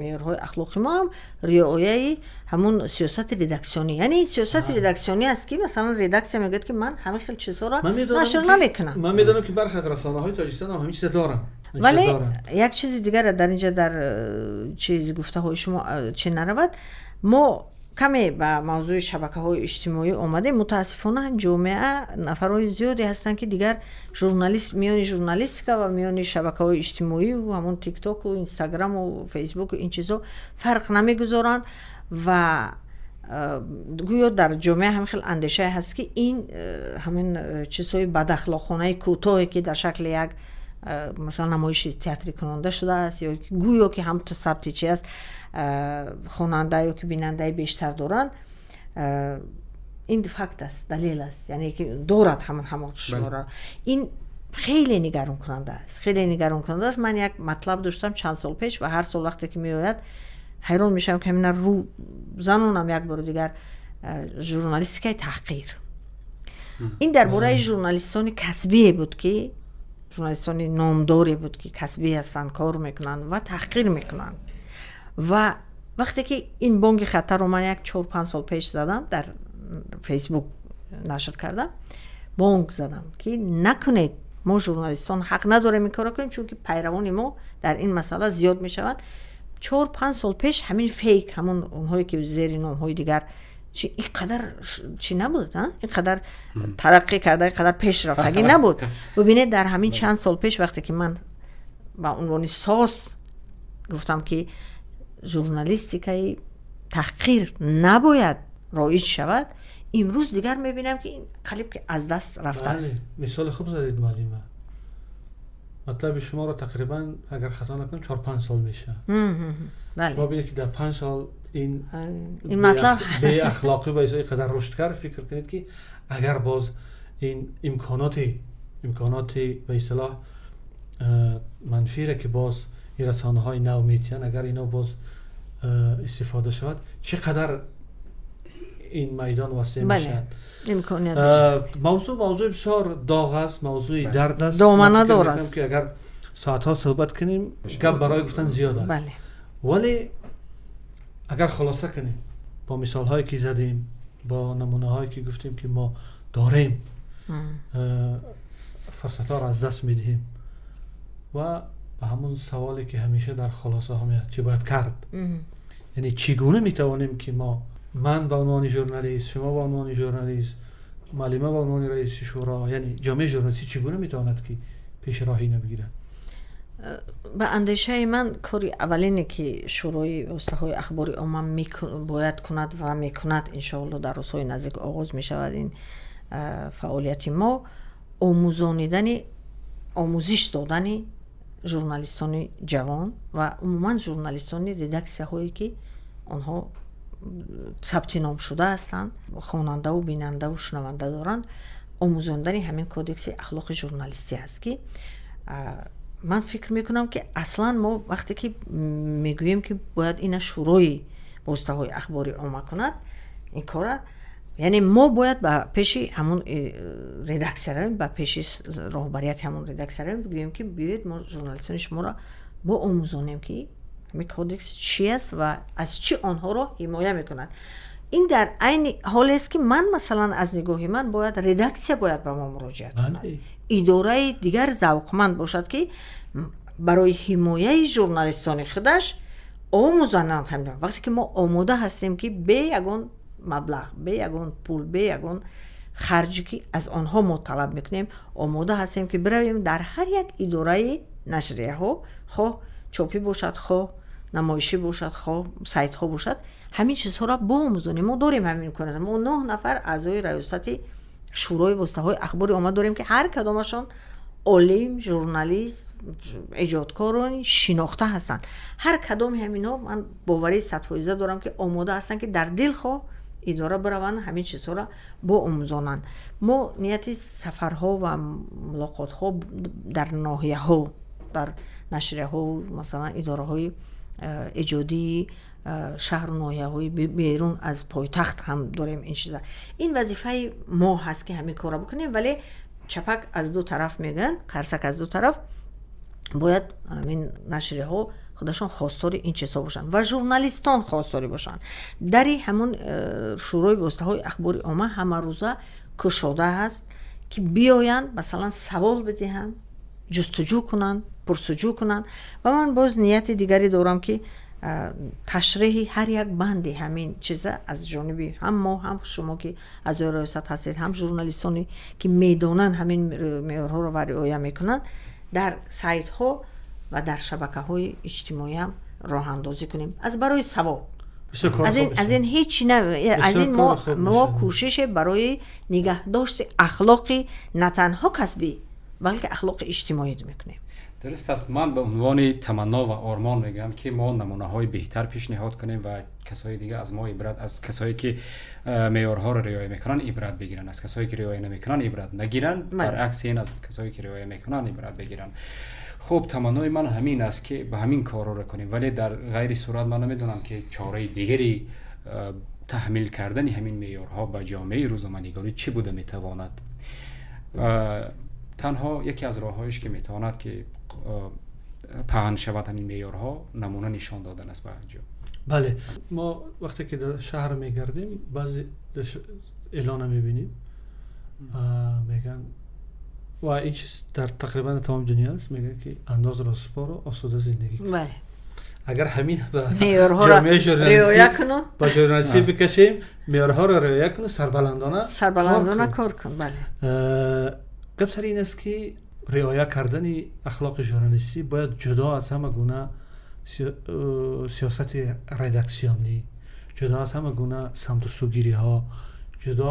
меъёрҳои ахлоқи мо ҳам риояи ҳамун сиёсати редаксионӣ, яъне сиёсати редаксионӣ аст ки масалан редаксия мегӯяд ки ман ҳамин хел чизҳоро нашр намекунам. Ман медонам ки бархе аз расонаҳои Тоҷикистон ҳам ҳамин чиза доранд. Вале як чизи дигар дар инҷа дар чиз гуфтаҳои шумо чӣ наравад, мо каме ба мавзӯи шабакаҳои иҷтимоӣ омадем. Мутаассифона ҷомеа нафарҳои зиёде ҳастанд ки дигар журналист миёни журналистика ва миёни шабакаҳои иҷтимоӣ ва ҳамон Тиктоку, Инстаграму, Фейсбуку ин чизҳо фарқ намегузоранд ва гӯё дар ҷомеа ҳамин хел андешае ҳаст ки ин ҳамин чизҳои бадахлоқонаи кӯтоҳе ки дар шакли як масалан намоиши театрӣ кунонда шудааст ё гӯё ки ҳам сабти чи аст, хонанда ё ки бинандаи бештар доранд, ин факт аст, далел аст, яъне ки дорад ҳамон ҳамон шуморо. Ин хеле нигаронкунанда аст, хеле нигаронкунанда аст. Ман як матлаб доштам чанд сол пеш ва ҳар сол вақте ки меояд ҳайрон мешавам ки ҳамина рӯ занонам як бори дигар журналистикаи таҳқир. Ин дар бораи журналистони касбие буд ки журналистони номдоре буд ки касбӣ ҳастанд, кор мекунанд ва таҳқир мекунанд. Ва вақте ки ин бонги хатарро ман як 4-5 сол пеш задам, дар Фейсбук нашр кардам, бонг задам ки накунед, мо журналистон ҳақ надорем ин корро кунем, чунки пайравони мо дар ин масъала зиёд мешаванд. 4-5 сол пеш ҳамин фейк, ҳамон онҳое ки зери номҳои дигар чи ин қадар чӣ набуд, ин қадар тараққӣ карда, ин қадар пешрафтагӣ набуд. Бибинед, дар ҳамин чанд сол пеш вақте ки ман ба унвони сос гуфтам ки журналистикаи таҳқир набояд роиҷ шавад, имрӯз дигар мебинам ки ин қалиб ки аз даст рафтааст. Мисоли хуб задед, муаллима. Матлаби шуморо тақрибан, агар хато накунам, 4-5 сол мешавад. Шумо бинед ки дар 5 сол ин матлаб беахлоқӣ ба ин қадар рушд кард. Фикр кунед ки агар боз ин имконоти ба истилоҳ манфире ки боз ин расонаҳои нав метиҳанд, агар ино боз истифода шавад, чӣ қадар ин майдон васеъ мешавад. Мавзӯъ мавзӯи бисёр доғ аст, мавзӯи дард аст, доманадор аст ки агар соатҳо суҳбат кунем, гап барои гуфтан зиёд аст. Вале агар хулоса кунем, бо мисолҳое ки задем, бо намунаҳое ки гуфтем ки мо дорем, фурсатҳоро аз даст медиҳем ва ба ҳамон саволе ки ҳамеша дар хулосаҳо меояд, чӣ бояд кард, яъне чӣ гуна метавонем ки мо, ман ба унвони журналист, шумо ба унвони журналист, муаллима ба унвони раиси шӯро, яъне ҷомеаи журналистӣ чӣ гуна метавонад ки пеши роҳи инро бигирад? Ба андешаи ман, кори аввалине ки Шӯрои воситаҳои ахбори омма бояд кунад ва мекунад, иншоалло дар рӯзҳои наздик оғоз мешавад ин фаъолияти мо, омӯзонидани, омӯзиш додани журналистони ҷавон ва умуман журналистони редаксияҳое ки онҳо сабти ном шуда ҳастанд, хонандаву бинандаву шунаванда доранд, омӯзондани ҳамин кодекси ахлоқи журналистӣ аст, ки ман фикр мекунам, ки аслан мо вақте ки мегӯем, ки бояд ина Шӯрои воситаҳои ахбори омма кунад ин кора, яъне мо бояд ба пеши ҳамон редаксия равем, ба пеши роҳбарияти ҳамон редаксия равем, бигӯем, ки биёед, мо журналистони шуморо боомӯзонем, ки ҳамин кодекс чи аст ва аз чӣ онҳоро ҳимоя мекунад. Ин дар айни ҳолест, ки ман, масалан, аз нигоҳи ман, бояд редаксия бояд ба мо муроҷиат кунад, идораи дигар завқманд бошад, ки барои ҳимояи журналистони худаш омӯзананд ҳамин. Вақте ки мо омода ҳастем, ки бе ягон маблағ, бе ягон пул, бе ягон харҷе ки аз онҳо мо талаб мекунем, омода ҳастем, ки биравем дар ҳар як идораи нашрияҳо, хоҳ чопӣ бошад, хоҳ намоишӣ бошад, хоҳ сайтҳо бошад, ҳамин чизҳоро боомӯзонем. Мо дорем ҳамин имконият. Мо 9 нафар аъзои раёсати Шӯрои воситаҳои ахбори омма дорем, ки ҳар кадомашон олим, журналист, эҷодкорони шинохта ҳастанд. Ҳар кадоми ҳаминҳо, ман боварии 100% дорам, ки омода ҳастанд, ки дар дилхоҳ идора бираванд, ҳамин чизҳоро боомӯзонанд. Мо нияти сафарҳо ва мулоқотҳо дар ноҳияҳо, дар нашрияҳо, масалан, идораҳои эҷодии шаҳру ноҳияҳои берун аз пойтахт ҳам дорем. Ин чиза, ин вазифаи мо ҳаст, ки ҳамин корро бикунем. Вале чапак аз ду тараф мегӯянд, қарсак аз ду тараф. Бояд ҳамин нашрияҳо худашон хостори ин чизҳо бошанд ва журналистон хостори бошанд. Дари ҳамон Шӯрои воситаҳои ахбори омма ҳамарӯза кушода ҳаст, ки биёянд, масалан, савол бидиҳанд, ҷустуҷӯ кунанд, пурсуҷӯ кунанд. Ва ман боз нияти дигаре дорам, ки ташриҳи ҳар як банди ҳамин чиза аз ҷониби ҳам мо, ҳам шумо, ки аъзои раёсат ҳастед, ҳам журналистоне ки медонанд ҳамин меъёрҳоро ва риоя мекунанд, дар сайтҳо ва дар шабакаҳои иҷтимоӣ ҳам роҳандозӣ кунем аз барои савоб. Аз ин ҳеҷ аз ин мо кӯшише барои нигаҳдошти ахлоқи на танҳо касбӣ, балки ахлоқи иҷтимоӣ мекунем. Дуруст аст. Ман ба унвони таманно ва ормон мегӯям, ки мо намунаҳои беҳтар пешниҳод кунем ва касои дига аз мо ибрат, аз касое ки меъёрҳоро риоя мекунанд, ибрат бигиранд, аз касое ки риоя намекунанд, ибрат нагиранд, баръакси ин, аз касое ки риоя мекунанд, ибрат бигиранд. Хуб, таманнои ман ҳамин аст, ки ба ҳамин корҳоро кунем, вале дар ғайри сурат ман намедонам, ки чораи дигари таҳмил кардани ҳамин меъёрҳо ба ҷомеаи рӯзноманигорӣ чӣ буда метавонад. Танҳо яке аз роҳҳоеш, ки метавонад ки паҳн шавад ҳамин меъёрҳо, намуна нишон додан аст ба ҷо. Бале, мо вақте ки дар шаҳр мегардем, баъзе эълона мебинем, мегӯянд, ва ин чиз дар тақрибан тамоми дунё аст, мегӯянд, ки андозро супору осуда зиндагӣ кун. Агар ҳамин ба ҷомеаи ба журналистӣ бикашем, меъёрҳоро риоя куну сарбаландона сарбаландона кор кун, бале. Гап сари ин аст, ки риоя кардани ахлоқи журналистӣ бояд ҷудо аз ҳама гуна сиёсати редаксионӣ, ҷудо аз ҳама гуна самту сугириҳо, ҷудо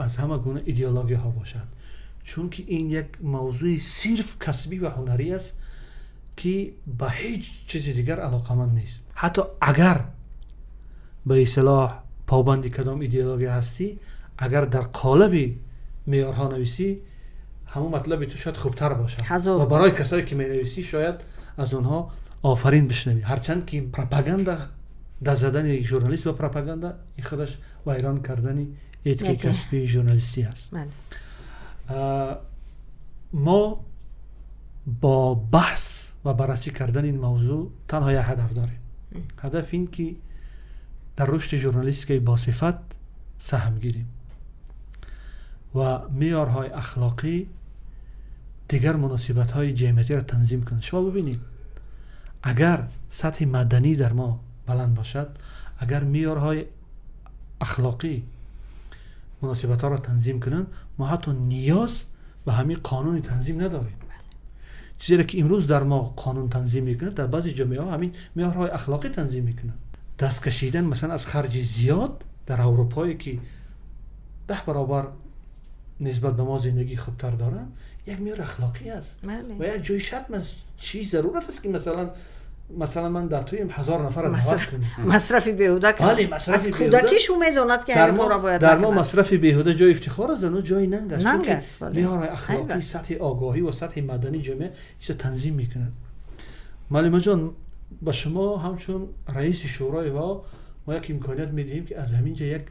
аз ҳама гуна идеологияҳо бошад, чунки ин як мавзӯи сирф касбӣ ва ҳунарӣ аст, ки ба ҳеҷ чизи дигар алоқаманд нест. Ҳатто агар ба истилоҳ побанди кадом идеология ҳастӣ, агар дар қолаби меъёрҳо нависӣ, ҳамон матлаби ту шояд хубтар бошад ва барои касое ки менависӣ, шояд аз онҳо офарин бишнавӣ, ҳарчанд ки пропаганда Даст задани журналист ба пропаганда ин худаш вайрон кардани этикаи касбии журналистӣ аст. Мо бо баҳс ва баррасӣ кардани ин мавзӯъ танҳо як ҳадаф дорем. Ҳадаф ин ки дар рушди журналистикаи босифат саҳм гирем ва меъёрҳои ахлоқӣ дигар муносибатҳои ҷамъиятиро танзим кунанд. Шумо бибинед, агар сатҳи маданӣ дар мо баланд бошад, агар меъёрҳои ахлоқӣ муносибатҳоро танзим кунанд, мо ҳатто ниёз ба ҳамин қонуни танзим надорем. Чизеро ки имрӯз дар мо қонун танзим мекунад, дар баъзе ҷомеаҳо ҳамин меъёрҳои ахлоқӣ танзим мекунанд. Даст кашидан масалан аз харҷи зиёд дар Аврупое ки 10 баробар нисбат ба мо зиндагии хубтар доранд, як меъёри ахлоқӣ аст ва як ҷои шарм аст. Чӣ зарурат аст ки масалан ман дар тӯем 1000 нафарро даъват кунам? Масрафи беҳуда. Бале, масрафи аз кӯдакиш ӯ медонад ки ҳамин корро бояд. Дар мо масрафи беҳуда ҷои ифтихор аст, дар мо ҷои нанг аст. Нанг аст. Меъёрҳои ахлоқӣ, сатҳи огоҳӣ ва сатҳи мадании ҷомеа чиза танзим мекунад. Муаллимаҷон, ба шумо ҳамчун раиси шӯрои ВАО мо як имконият медиҳем ки аз ҳамин ҷо як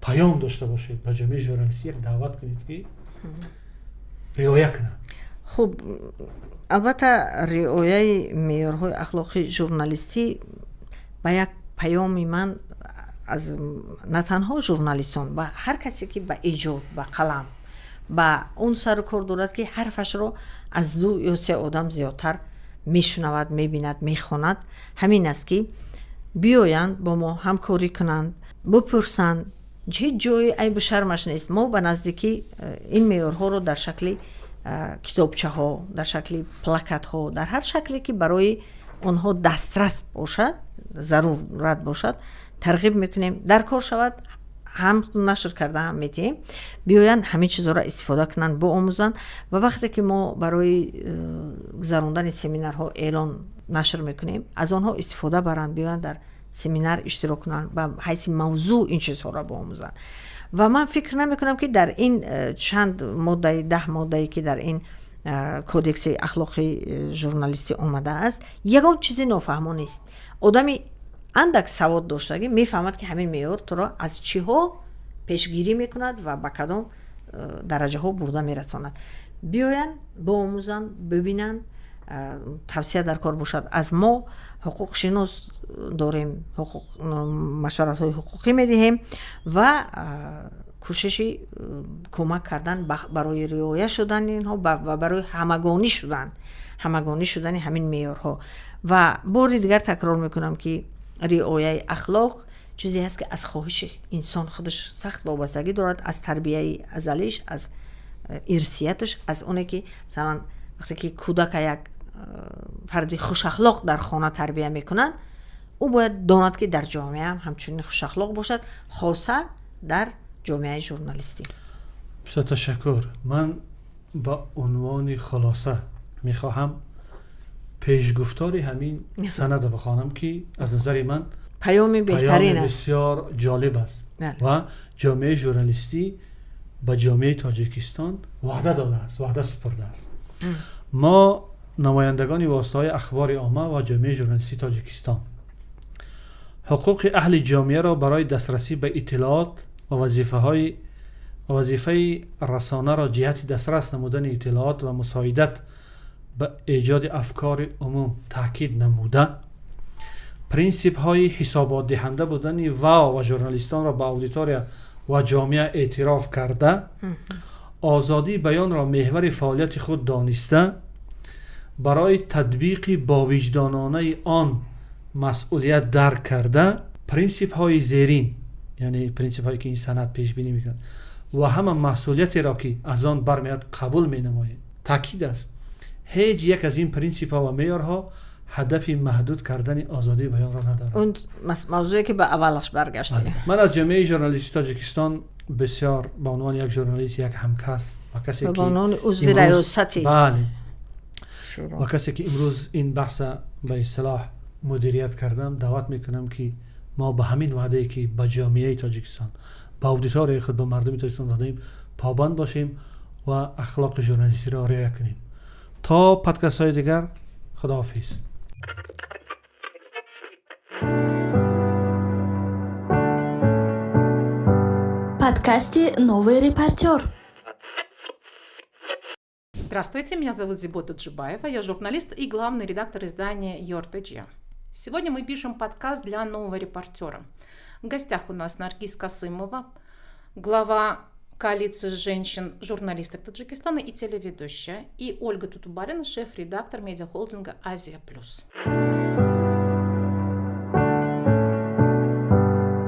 паём дошта бошед ба ҷомеаи журналистӣ, як даъват кунед ки риоя кунад. Хуб, албатта риояи меъёрҳои ахлоқи журналистӣ ба як паёми ман аз на танҳо журналистон, ба ҳар касе ки ба эҷод, ба қалам, ба он сару кор дорад ки ҳарфашро аз 2 ё 3 одам зиёдтар мешунавад, мебинад, мехонад, ҳамин аст ки биёянд, бо мо ҳамкорӣ кунанд, бипурсанд. Ҳеҷ ҷои айбу шармаш нест. Мо ба наздикӣ ин меъёрҳоро дар шакли китобчаҳо, дар шакли плакатҳо, дар ҳар шакле ки барои онҳо дастрас бошад, зарурат бошад, тарғиб мекунем. Дар кор шавад ҳам нашр карда ҳам метиҳем. Биёянд, ҳамин чизҳоро истифода кунанд, боомӯзанд. Ва вақте ки мо барои гузарондани семинарҳо эълон нашр мекунем, аз онҳо истифода баранд, биёянд дар семинар иштирок кунанд, ба ҳайси мавзӯъ ин чизҳоро боомӯзанд. Ва ман фикр намекунам ки дар ин чанд моддаи, 10 моддае ки дар ин кодекси ахлоқи журналистӣ омадааст, ягон чизи нофаҳмо нест. Одами андак савод доштагӣ мефаҳмад ки ҳамин меъёр туро аз чиҳо пешгирӣ мекунад ва ба кадом дараҷаҳо бурда мерасонад. Биёянд, боомӯзанд, бибинанд. Тавсия дар кор бошад аз мо ҳуқуқшинос дорем, машваратҳои ҳуқуқӣ медиҳем ва кӯшиши кӯмак кардан барои риоя шудани инҳо ва барои ҳамагонӣ шудани ҳамин меъёрҳо. Ва бори дигар такрор мекунам ки риояи ахлоқ чизе ҳаст ки аз хоҳиши инсон худаш сахт вобастагӣ дорад, аз тарбияи азалиш, аз ирсияташ, аз оне ки масалан вақте ки кӯдака як фарди хушахлоқ дар хона тарбия мекунанд, ӯ бояд донад ки дар ҷомеа ҳам ҳамчунин хушахлоқ бошад, хоса дар ҷомеаи журналистӣ. Бисёр ташаккур. Ман ба унвони хулоса мехоҳам пешгуфтори ҳамин санадро бихонам ки аз назари ман паёми беҳтарин аст, бисёр ҷолиб аст ва ҷомеаи журналистӣ ба ҷомеаи Тоҷикистон ваъда додааст, ваъда супурдааст. Мо намояндагони воситаҳои ахбори омма ва ҷомеаи журналистии Тоҷикистон ҳуқуқи аҳли ҷомеаро барои дастрасӣ ба иттилоот ва вазифаи расонаро ҷиҳати дастрас намудани иттилоот ва мусоидат ба эҷоди афкори умум таъкид намуда, принсипҳои ҳисоботдиҳанда будани ВАО ва журналистонро ба аудитория ва ҷомеа эътироф карда, озодии баёнро меҳвари фаъолияти худ дониста, барои татбиқи бовиҷдононаи он масъулият дарк карда, принсипҳои зерин, яъне принсипҳое ки ин санад пешбинӣ мекунад ва ҳама масъулиятеро ки аз он бармеояд қабул менамоем. Таъкид аст, ҳеҷ як аз ин принсипҳо ва меъёрҳо ҳадафи маҳдуд кардани озодии баёнро надорад. Он мавзӯе ки ба аввалаш баргаштем. Ман аз ҷомеаи журналистии Тоҷикистон бисёр ба унвони як журналист, як ҳамкасб ва касе ки ба унвони узви раёсати, бале, ва касе ки имрӯз ин баҳса ба истилоҳ мудирият кардам, даъват мекунам ки мо ба ҳамин ваъдае ки ба ҷомеаи Тоҷикистон, ба аудиторияи худ, ба мардуми Тоҷикистон додаем, побанд бошем ва ахлоқи журналистиро риоя кунем. То подкастҳои дигар, худоҳофиз. Подкасти «Новый репортер». Здравствуйте, меня зовут Зибота Таджибаева, я журналист и главный редактор издания ЮРТЖ. Сегодня мы пишем подкаст для «Нового репортера». В гостях у нас Наргиз Касымова, глава коалиции женщин-журналисток Таджикистана и телеведущая, и Ольга Тутубарина, шеф-редактор медиахолдинга «Азия Плюс».